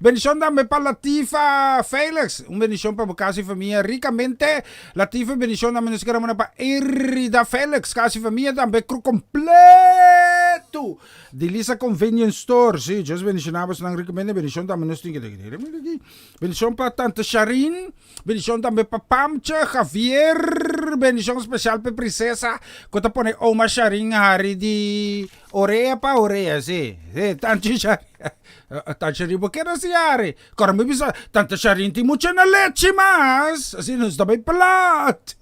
Bendicion tambe pa Latifa Felix. Un bendicion pa bo casa y famia ricamente. Latifa bendicion tambe nos kere manda pa Irida Felix. Casa y famia tambe crew completo di Lisa Convenience Store. Si, Dios bendiciona bosnan ricamente. Bendicion tambe nos tin ke Bendicion pa Tante Sharin. Bendicion tambe pa Pamche, Javier. Bendicion special pa e princesa cu ta pone Oma Sharin hari di Orea pa orea, si. Si, Tante Sharin. Tante Sharin, bo keda si hari. Kora mi bisa, Tante Sharin tin mucha na lechi mas. Asina nos ta bay plat.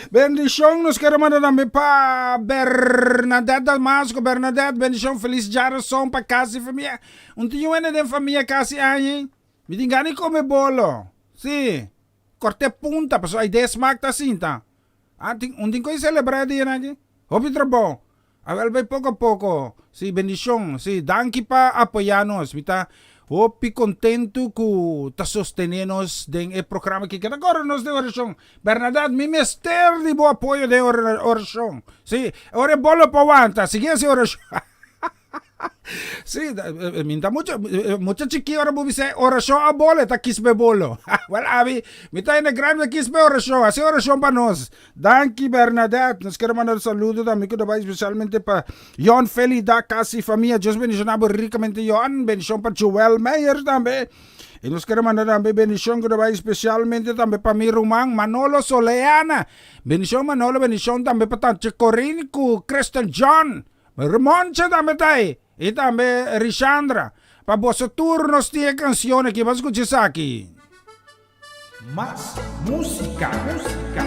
Bendicion nos kere manda tambe pa Bernadette Damasco. Bernadette, bendicion, feliz djarason pa casi famia. Un tin yu hende den famia casi aña. Mi tin gana di come bolo. Si. Corte punta, pasobra ai den smaak ta sinta. Ah, tin, un tin cu celebra e dianan aki. Hopi trabou. Awel bay poco a poco. Si, bendicion. Si, danki pa apoya nos. Mi ta hopi contento cu ta sostene nos den e programa aki. Keda corda nos den oracion. Bernadette, mi mester di bo apoyo den oracion. Si, ora e bolo por wanta, sigui haci oracion. Sí, eh, eh, mi ta mucho, eh, mucho chiki ora bo bisa orashon a bolo, e ta kispe bolo. Wel, abi, mi ta in grande kispe orashon, hasi orashon pa nos. Danki Bernadette, nos quiero mandar un saludo tambe ku ta especialmente pa Jon Felida, casi familia. Dios bendiciona bo ricamente Jon, bendicion pa Joel Meyer tambe. Y nos quiero mandar tambe bendicion ku ta especialmente tambe pa mi ruman Manolo Soleana. Bendicion Manolo, bendicion tambe pa Tante Corinne ku Kristen John. Monche tambe ta ahí. Y tambe Rishandra. Pa boso tur nos tin e cancion aki. Ban scucha esaki. Mas musica, musica.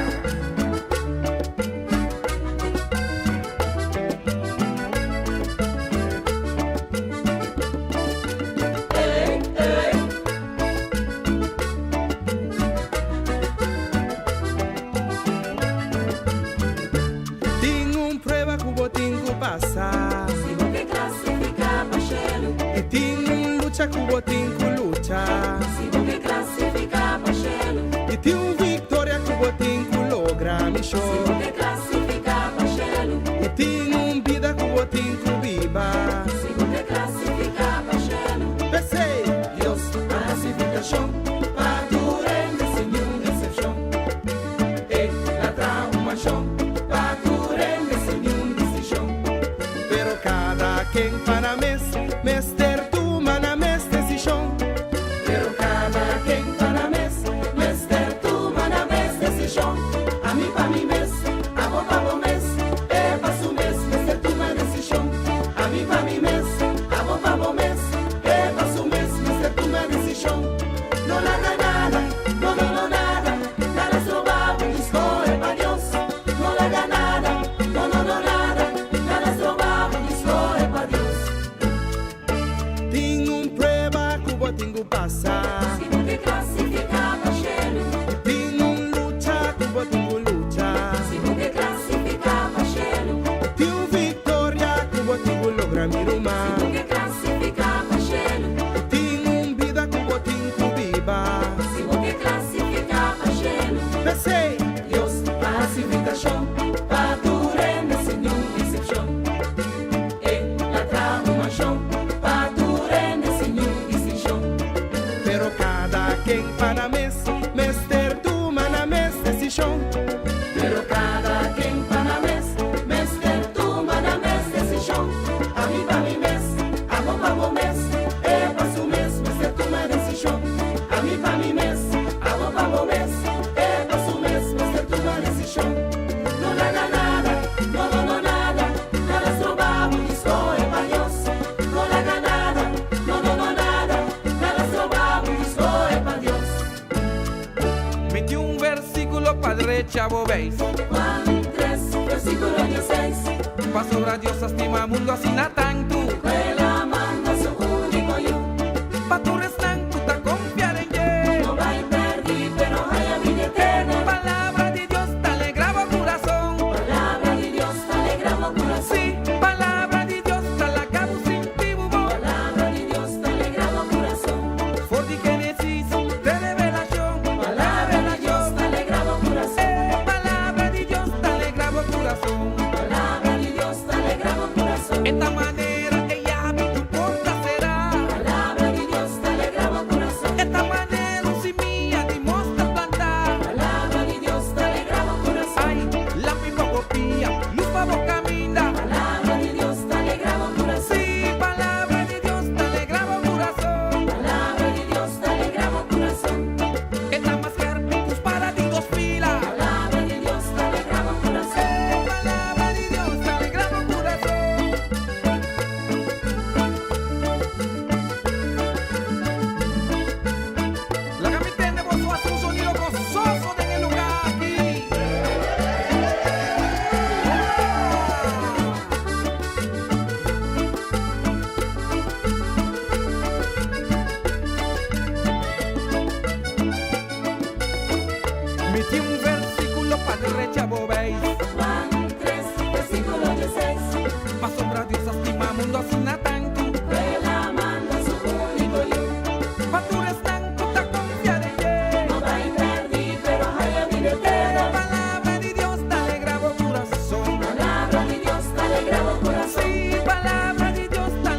Tin un prueba ku bo tin ku pasa. Si bo ke klasifiká pa shelu. I tin un lucha ku bo tin ku lucha. Si bo ke klasifiká pa shelu. I tin un viktoria ku bo tin ku logra, mi Si bo ke klasifiká pa shelu. I tin un bida ku bo tin ku biba. Si bo ke klasifiká pa shelu. P'esei, Dios a hasi invitashon pa tur hende sin niun eksepshon. E la traha un manshon pa tur hende sin niun distinshon. Pero kada ken pa nan mes mester tuma nan mes desishon. Pero kada ken pa nan mes mester tuma nan mes desishon. Ami pa mi mes, abo pa bo mes, e pa su mes mester tuma desishon. Ami pa mi mes, abo pa bo mes, e pa su mes mester tuma desishon. No laga nada, no no no nada, nada stroba bo di scohe pa Dios. No laga nada, no no no nada, nada stroba bo di scohe pa Dios. Tin un prueba ku bo tin ku pasa. Si bo ke klasifiká pa shelu. Tin un lucha ku bo tin ku lucha. Si bo ke klasifiká pa shelu. Tin un viktoria ku bo tin ku logra, mi ruman. Si bo ke klasifiká pa shelu. Tin un bida ku bo tin ku biba. Si bo ke klasifiká pa shelu. P'esei, Dios a hasi invitashon pa tur hende sin niun eksepshon. E la traha un manshon pa tur hende sin niun distinshon. Pero kada ken pa nan mes mester tuma nan mes desishon. Pero kada ken pa nan mes mester tuma nan mes desishon. Ami pa mi mes, abo pa bo mes, e pa su mes mester tuma desishon. Ami pa mi mes, abo pa bo mes, e pa su mes mester tuma desishon. No laga nada, no no no nada, nada stroba bo di skohe pa Dios. No laga nada, no no no nada, nada stroba bo di skohe pa Dios. Mi tin un versíkulo pa drecha bo beis. Juan 3, versíkulo 16. Pasobra Dios a stima mundu asina tantu. Ku el a manda su úniko Yu. Pa tur esnan ku ta konfia den dje. No bai pèrdí, pero haña bida eterno. Palabra di Dios ta alegrá bo kurason. Palabra di Dios ta alegrá bo kurason. Sí, palabra di Dios ta laga bo sinti bo bon. Palabra di Dios ta alegrá bo kurason. For di Génesis te Revelashon. Palabra di Dios ta alegrá bo kurason. Eh, palabra di Dios ta alegrá bo kurason. Palabra di Dios ta alegrá bo kurason. E ta manera e yabi ku porta será. Palabra di Dios ta alegrá bo kurason. E ta manera un simia di mosta plantá. Palabra di Dios ta alegrá bo kurason. Ai, lampi pa bo pia, lus pa bo kaminda. Palabra di Dios ta alegrá bo kurason. Sí, palabra di Dios ta alegrá bo kurason. Palabra di Dios ta alegrá bo kurason. E ta mas skèrpi ku spada di dos fila. Palabra di Dios ta alegrá bo kurason. Eh, palabra di Dios ta alegrá bo kurason. Laga mi tende boso hasi un sonido gososo den e lugá aki. Mi tin un versíkulo pa drecha bo beis. Juan 3, versíkulo 16. Pasobra Dios a stima mundu asina tantu. Ku el a manda su úniko Yu. Pa tur esnan ku ta konfia den dje. No bai pèrdí, pero haña bida eterno. Palabra di Dios ta alegrá bo kurason. Palabra di Dios ta alegrá bo kurason. Sí, palabra di Dios ta.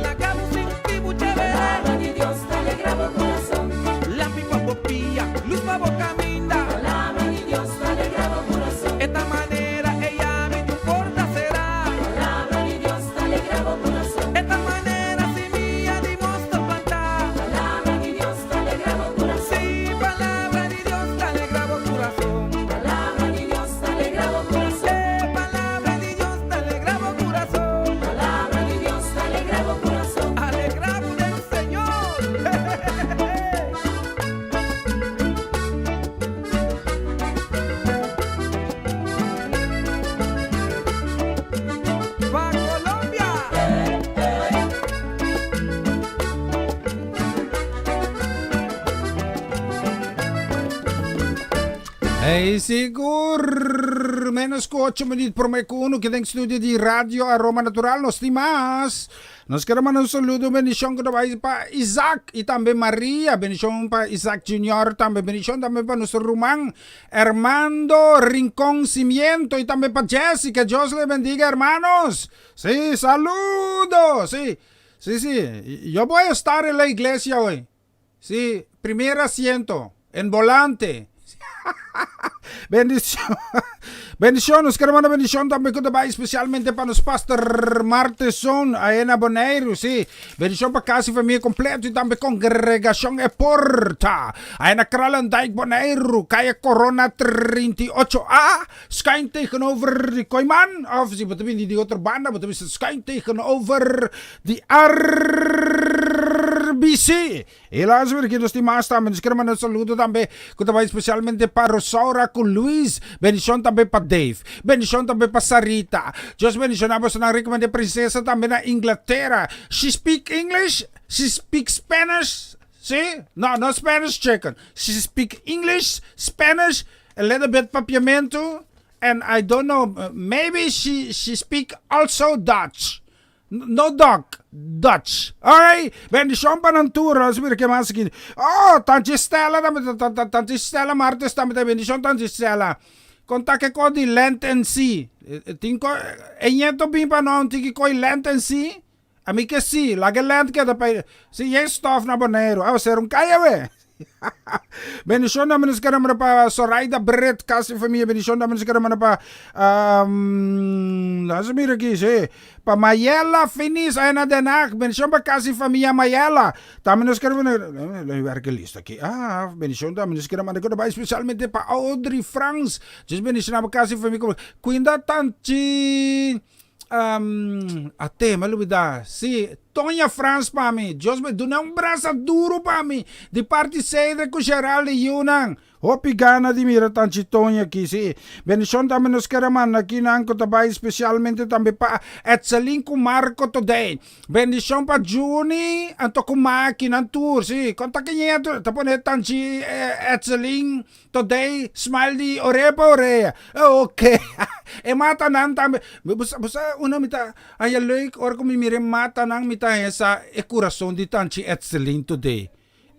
Hey, sigur! Menos ku ocho minuut promé ku unu keda den studio di Radio Aroma Natural. Nos tin mas. Nos kere manda un saludo, un bendishon ku ta bai pa Isaac i tambe Maria. Bendishon pa Isaac Junior tambe. Bendishon tambe pa nos ruman Ermando Rincon Cimiento i tambe pa Jessica. Dios le bendiga, hermanos. Sí, saludo! Sí, sí, sí. Yo voy a estar en la iglesia hoy. Sí, primer asiento, en volante. Bendicion. Bendicion, nos queremos manda bendicion tambe ku ta bai especialmente pa nos pastor Marteson ahí na Boneiru, sí. Bendicion pa casi familia completo y tambe congregacion E Porta. Ahí na Kralendijk, Boneiru, calle Corona 38A, schuin tegenover di Kooiman, of si bo ta bini di otro banda, bo ta bisa schuin tegenover Di RBC. E laatste weer ki nos tin mas tambe. Nos quiere manda un saludo tambe cu ta bay especialmente pa Rosaura cu Luis. Bendicion tambe pa Dave. Bendicion tambe pa Sarita. Dios bendiciona bosonan ricamente. Princesa tambe na Inglaterra. She speak English? She speak Spanish? Si? No, no Spanish chicken. She speak English, Spanish, a little bit Papiamento, and I don't know, maybe she she speak also Dutch. No dog, Dutch. Alright, bendishon pa nan tur. Nos mira ke mas aki. Oh, Tanchi Stella tambe ta, ta, Tanchi Stella Martes tambe ta. Bendishon Tanchi Stella. Konta ke ko di Lent en Si. Tin ko, e ñeto bin pa no un tiki koi Lent en Si. A mi ke si, laga e lent keda pa e, si yen stof na Boneiru. A ser un kaya we. Bendishon tambe nos kere manda pa Soraida Bret, kas i famia. Bendishon tambe nos kere manda pa um, laat mira aki, si. Pa Mayela Finis aya na Den Haag. Bendishon pa kas i famia Mayela. Tambe nos kere manda, lei werk e lista aki. Ah, bendishon tambe nos kere manda ku bai spesialmente pa Audrey Frans. Dios bendishona bo kas i famia. Kuinda tanchi Um, ate, me lubida. Si, Toña Frans pa mi. Dios me duna un brasa duro pa mi. Di parti Cedric ku Gerald i yunan. Hopi gana di mira tanchi Toña aki, si. Bendishon tambe nos kere manda aki nan ku ta bai spesialmente tambe pa Etselin ku Marco today. Bendishon pa Juni anto ku Maki nan tur, si. Kon ta kiñetu ta pone tanchi Etselin Today smile di orea pa orea. Ok. E matanan tambe. Bo sa, bo sa una mi ta haña leuk ora ku mi mira e matanan mi ta haña sa e kurason di Tanchi Etselin today.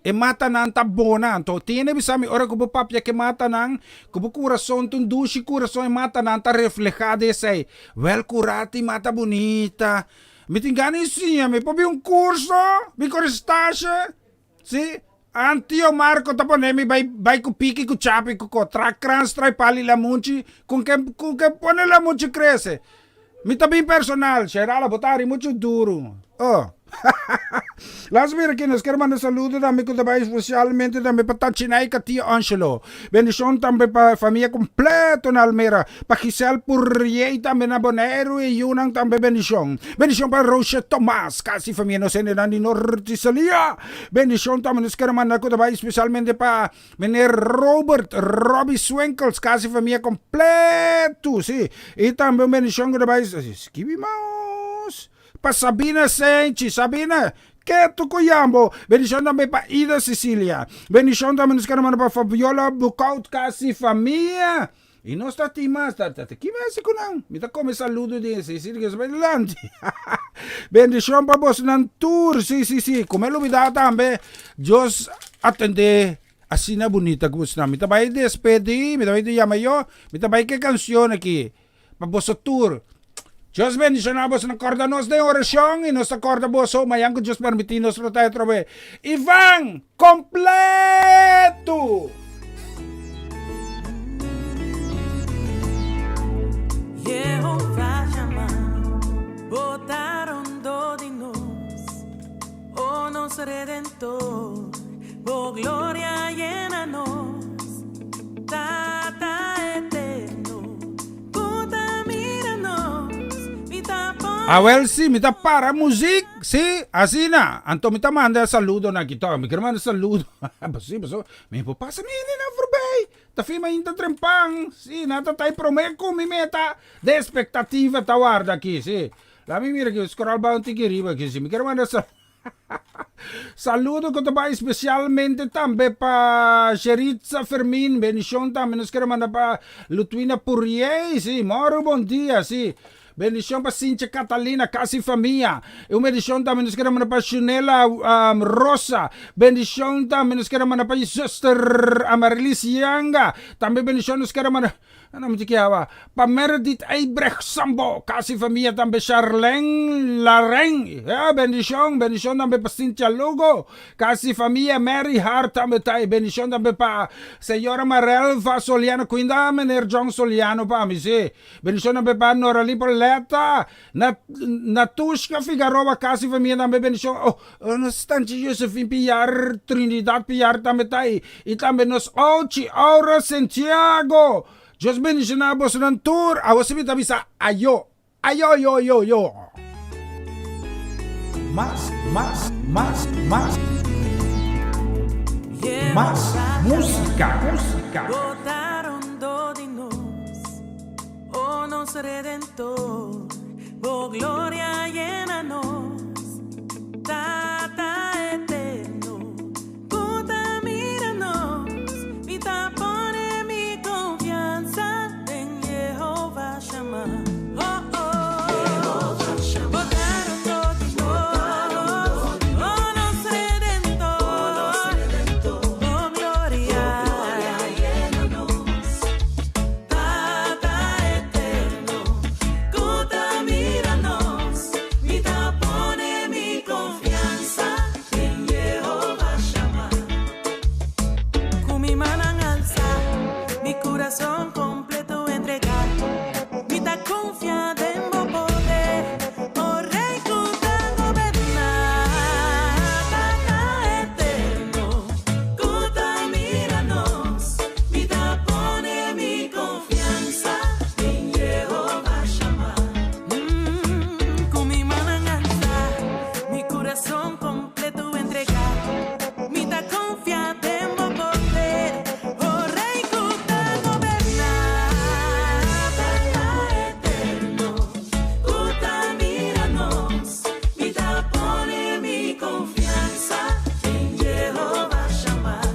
E matanan ta bona anto tene bisa mi ora ku bo papia ku e matanan ku bo kurason ta un dushi kurason e matanan ta refleha di esei. Wèl kurati mata bunita. Mi tin gana di siña mi por bin un kurso bin kore stasje. Si, Antio Marco ta pone mi bai bai ku piki ku chapi ku ko tra krans trai pali lamunchi kun ke kun ke pone lamunchi krese. Mi ta bin personal, Sherala bo ta hari muchu duru. Oh. Las mira aki nos ker manda saludo tambe ku ta bai especialmente tambe pa Tachinaika Tio Angelo. Bendishon tambe pa famia kompleto na Almera. Pa Giselle Purriey tambe na Boneiru e yunan tambe bendishon. Bendishon pa Roosje Thomas, kasi famia nos hendenan di Norte Salia. Bendishon tambe nos kere manda ku ta bai spesialmente pa meneer Robert Robbie Swinkels, kasi famia kompleto, si. I tambe un bendishon ku ta bai, skibi maos, pa Sabina Senchi, Sabina, Ketu ku yambo. Bendishon tambe pa Ida Cecilia. Bendishon tambe nos kere manda pa Fabiola Bukout, kasi famia. I nos ta tin mas, ta ta ki mi hasi ku nan? Mi ta kome saludo di si si di bai dilanti. Bendishon pa bosnan tur, si si si. Ku mi a lubidá tambe, Dios atendé asina bunita ku bosnan. Mi ta bai despedí, mi ta bai yama yo, mi ta bai ku e kanshon aki pa boso tur. Dios bendishoná boso, kòrda nos den orashon i nos ta kòrda boso mañan ku Dios permití nos lo ta atrobe. Ivan, kompleto! Jehová yama, bo ta rondó di nos, o nos Redentor, bo gloria yena nos, Tata eterno. Awel si, mi ta para muziek, si, asina. Anto mi ta manda saludonan aki tok. Mi ker manda saludo. Si, paso mi por pasa mi hendenan voorbij. Ta firma ainda trempan. Si, nan ta tai prome ku mi meta de expectativa ta warda aki, si. Laat mi mira aki, scroll ba un tiki riba aki, si. Mi ker manda saludo. Saludo ku ta bai spesialmente tambe pa Sheritza Fermin, bendishon tambe nos kere manda pa Lutwina Puriey, si, moro bon dia, si. Bendishon pa Sincha Catalina, kas i famia. I un bendishon tambe nos kere manda pa Shunela Rosa. Bendishon tambe nos kere manda pa zuster Amarilis Yanga. Tambe bendishon nos kere manda. Ana mi ta kiaba pa Meredith Eibrecht Sambo, casi famia tambe Charlene Laren, ya bendicion, bendicion tambe pa Cynthia Lugo, casi famia Mary Hart tambe ta y bendicion tambe pa señora Marelva Soliano, cuinda meneer John Soliano pa mi si, bendicion tambe pa Noraly Poletta, Natushka Figaroa, casi famia tambe bendicion, oh nos tanchi Josephine Piar, Trinidad Piar tambe ta y y tambe nos Ochi Aura Santiago. Dios bendiciona bosonan tur. Awo si mi ta bisa ayo. Ayo yo yo yo. Mas, mas, mas, mas. Mas música, música. Botaron do di nos, oh nos Redentor, bo gloria yena nos, Tata eterno, ku ta mira nos, mi ta pone mi konfiansa den Jehová Shammah, oh oh. Botaron do di nos, oh nos Redentor, bo gloria yena nos, Tata eterno, ku ta mira nos, mi ta pone mi konfiansa den Jehová Shammah. Ku mi mannan alsá, mi kurason kompleto entregá, mi ta konfia den bo poder, o Rei ku ta goberná. Tata eterno, ku ta mira nos, mi ta pone mi konfiansa den Jehová Shammah. Ku mi mannan alsá, mi kurason kompleto entregá, mi ta konfia den bo poder, o Rei ku ta goberná. Tata eterno, ku ta mira nos, mi ta pone mi konfiansa den Jehová Shammah.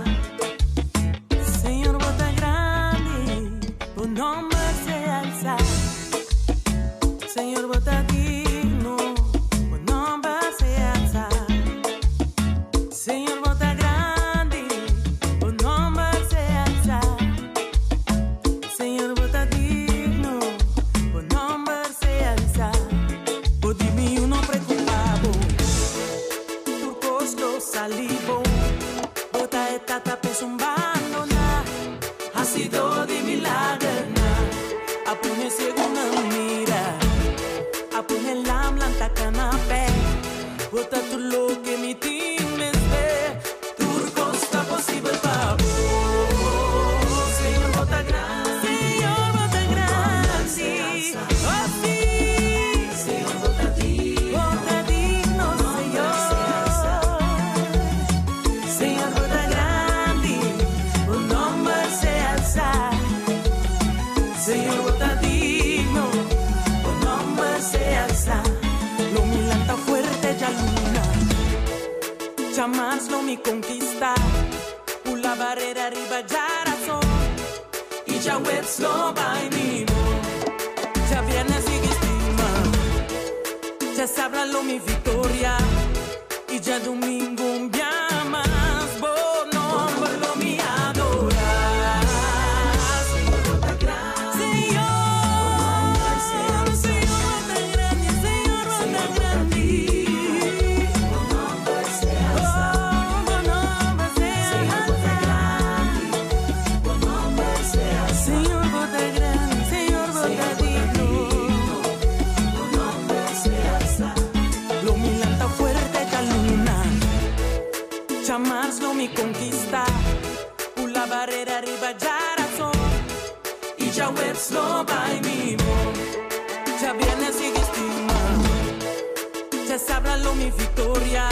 Señor, bo ta grandi, bo nomber sea alsá. Señor, bo ta digno, bo nomber sea alsá. Señor, bo ta grandi, bo nomber sea alsá. Señor, bo ta digno, bo nomber sea alsá. Bo di mi no preokupá bo, tur kos lo sali bon. Bo ta e tata pa esun bandoná, hasidó di milagernan. A pone siegunan mira, a pone lam lanta kana bèk. Bo ta tur loke mi tin mester, tur kos ta posibel pa bo. Señor, bo ta grandi, Señor, bo ta grandi, oh sí. Señor, bo ta digno, bo ta digno, Señor. Señor, bo ta grandi, bo nomber sea alsá. Señor, bo ta digno, bo nomber sea alsá. Lo mi lanta fuerte djaluna, djamars lo mi konkistá. Pula barera riba djarason, i djaweps lo bai mihó. Djabièrnè sigui stima, djasabra lo mi viktoria, i djadumingu un bia mas bo nomber lo mi adorá. Señor, bo ta grandi, Señor, Señor, bo ta grandi, Señor, bo ta grandi. Bo nomber sea alsá, bo nomber sea alsá. Bo nomber sea alsá. Señor, bo ta grandi, Señor, bo ta digno. Bo nomber sea alsá. Lo mi lanta fuerte djaluna, djamars lo mi konkistá. Pula barera riba djarason, i djaweps lo bai mihó. Djabièrnè sigui stima, djasabra lo mi viktoria.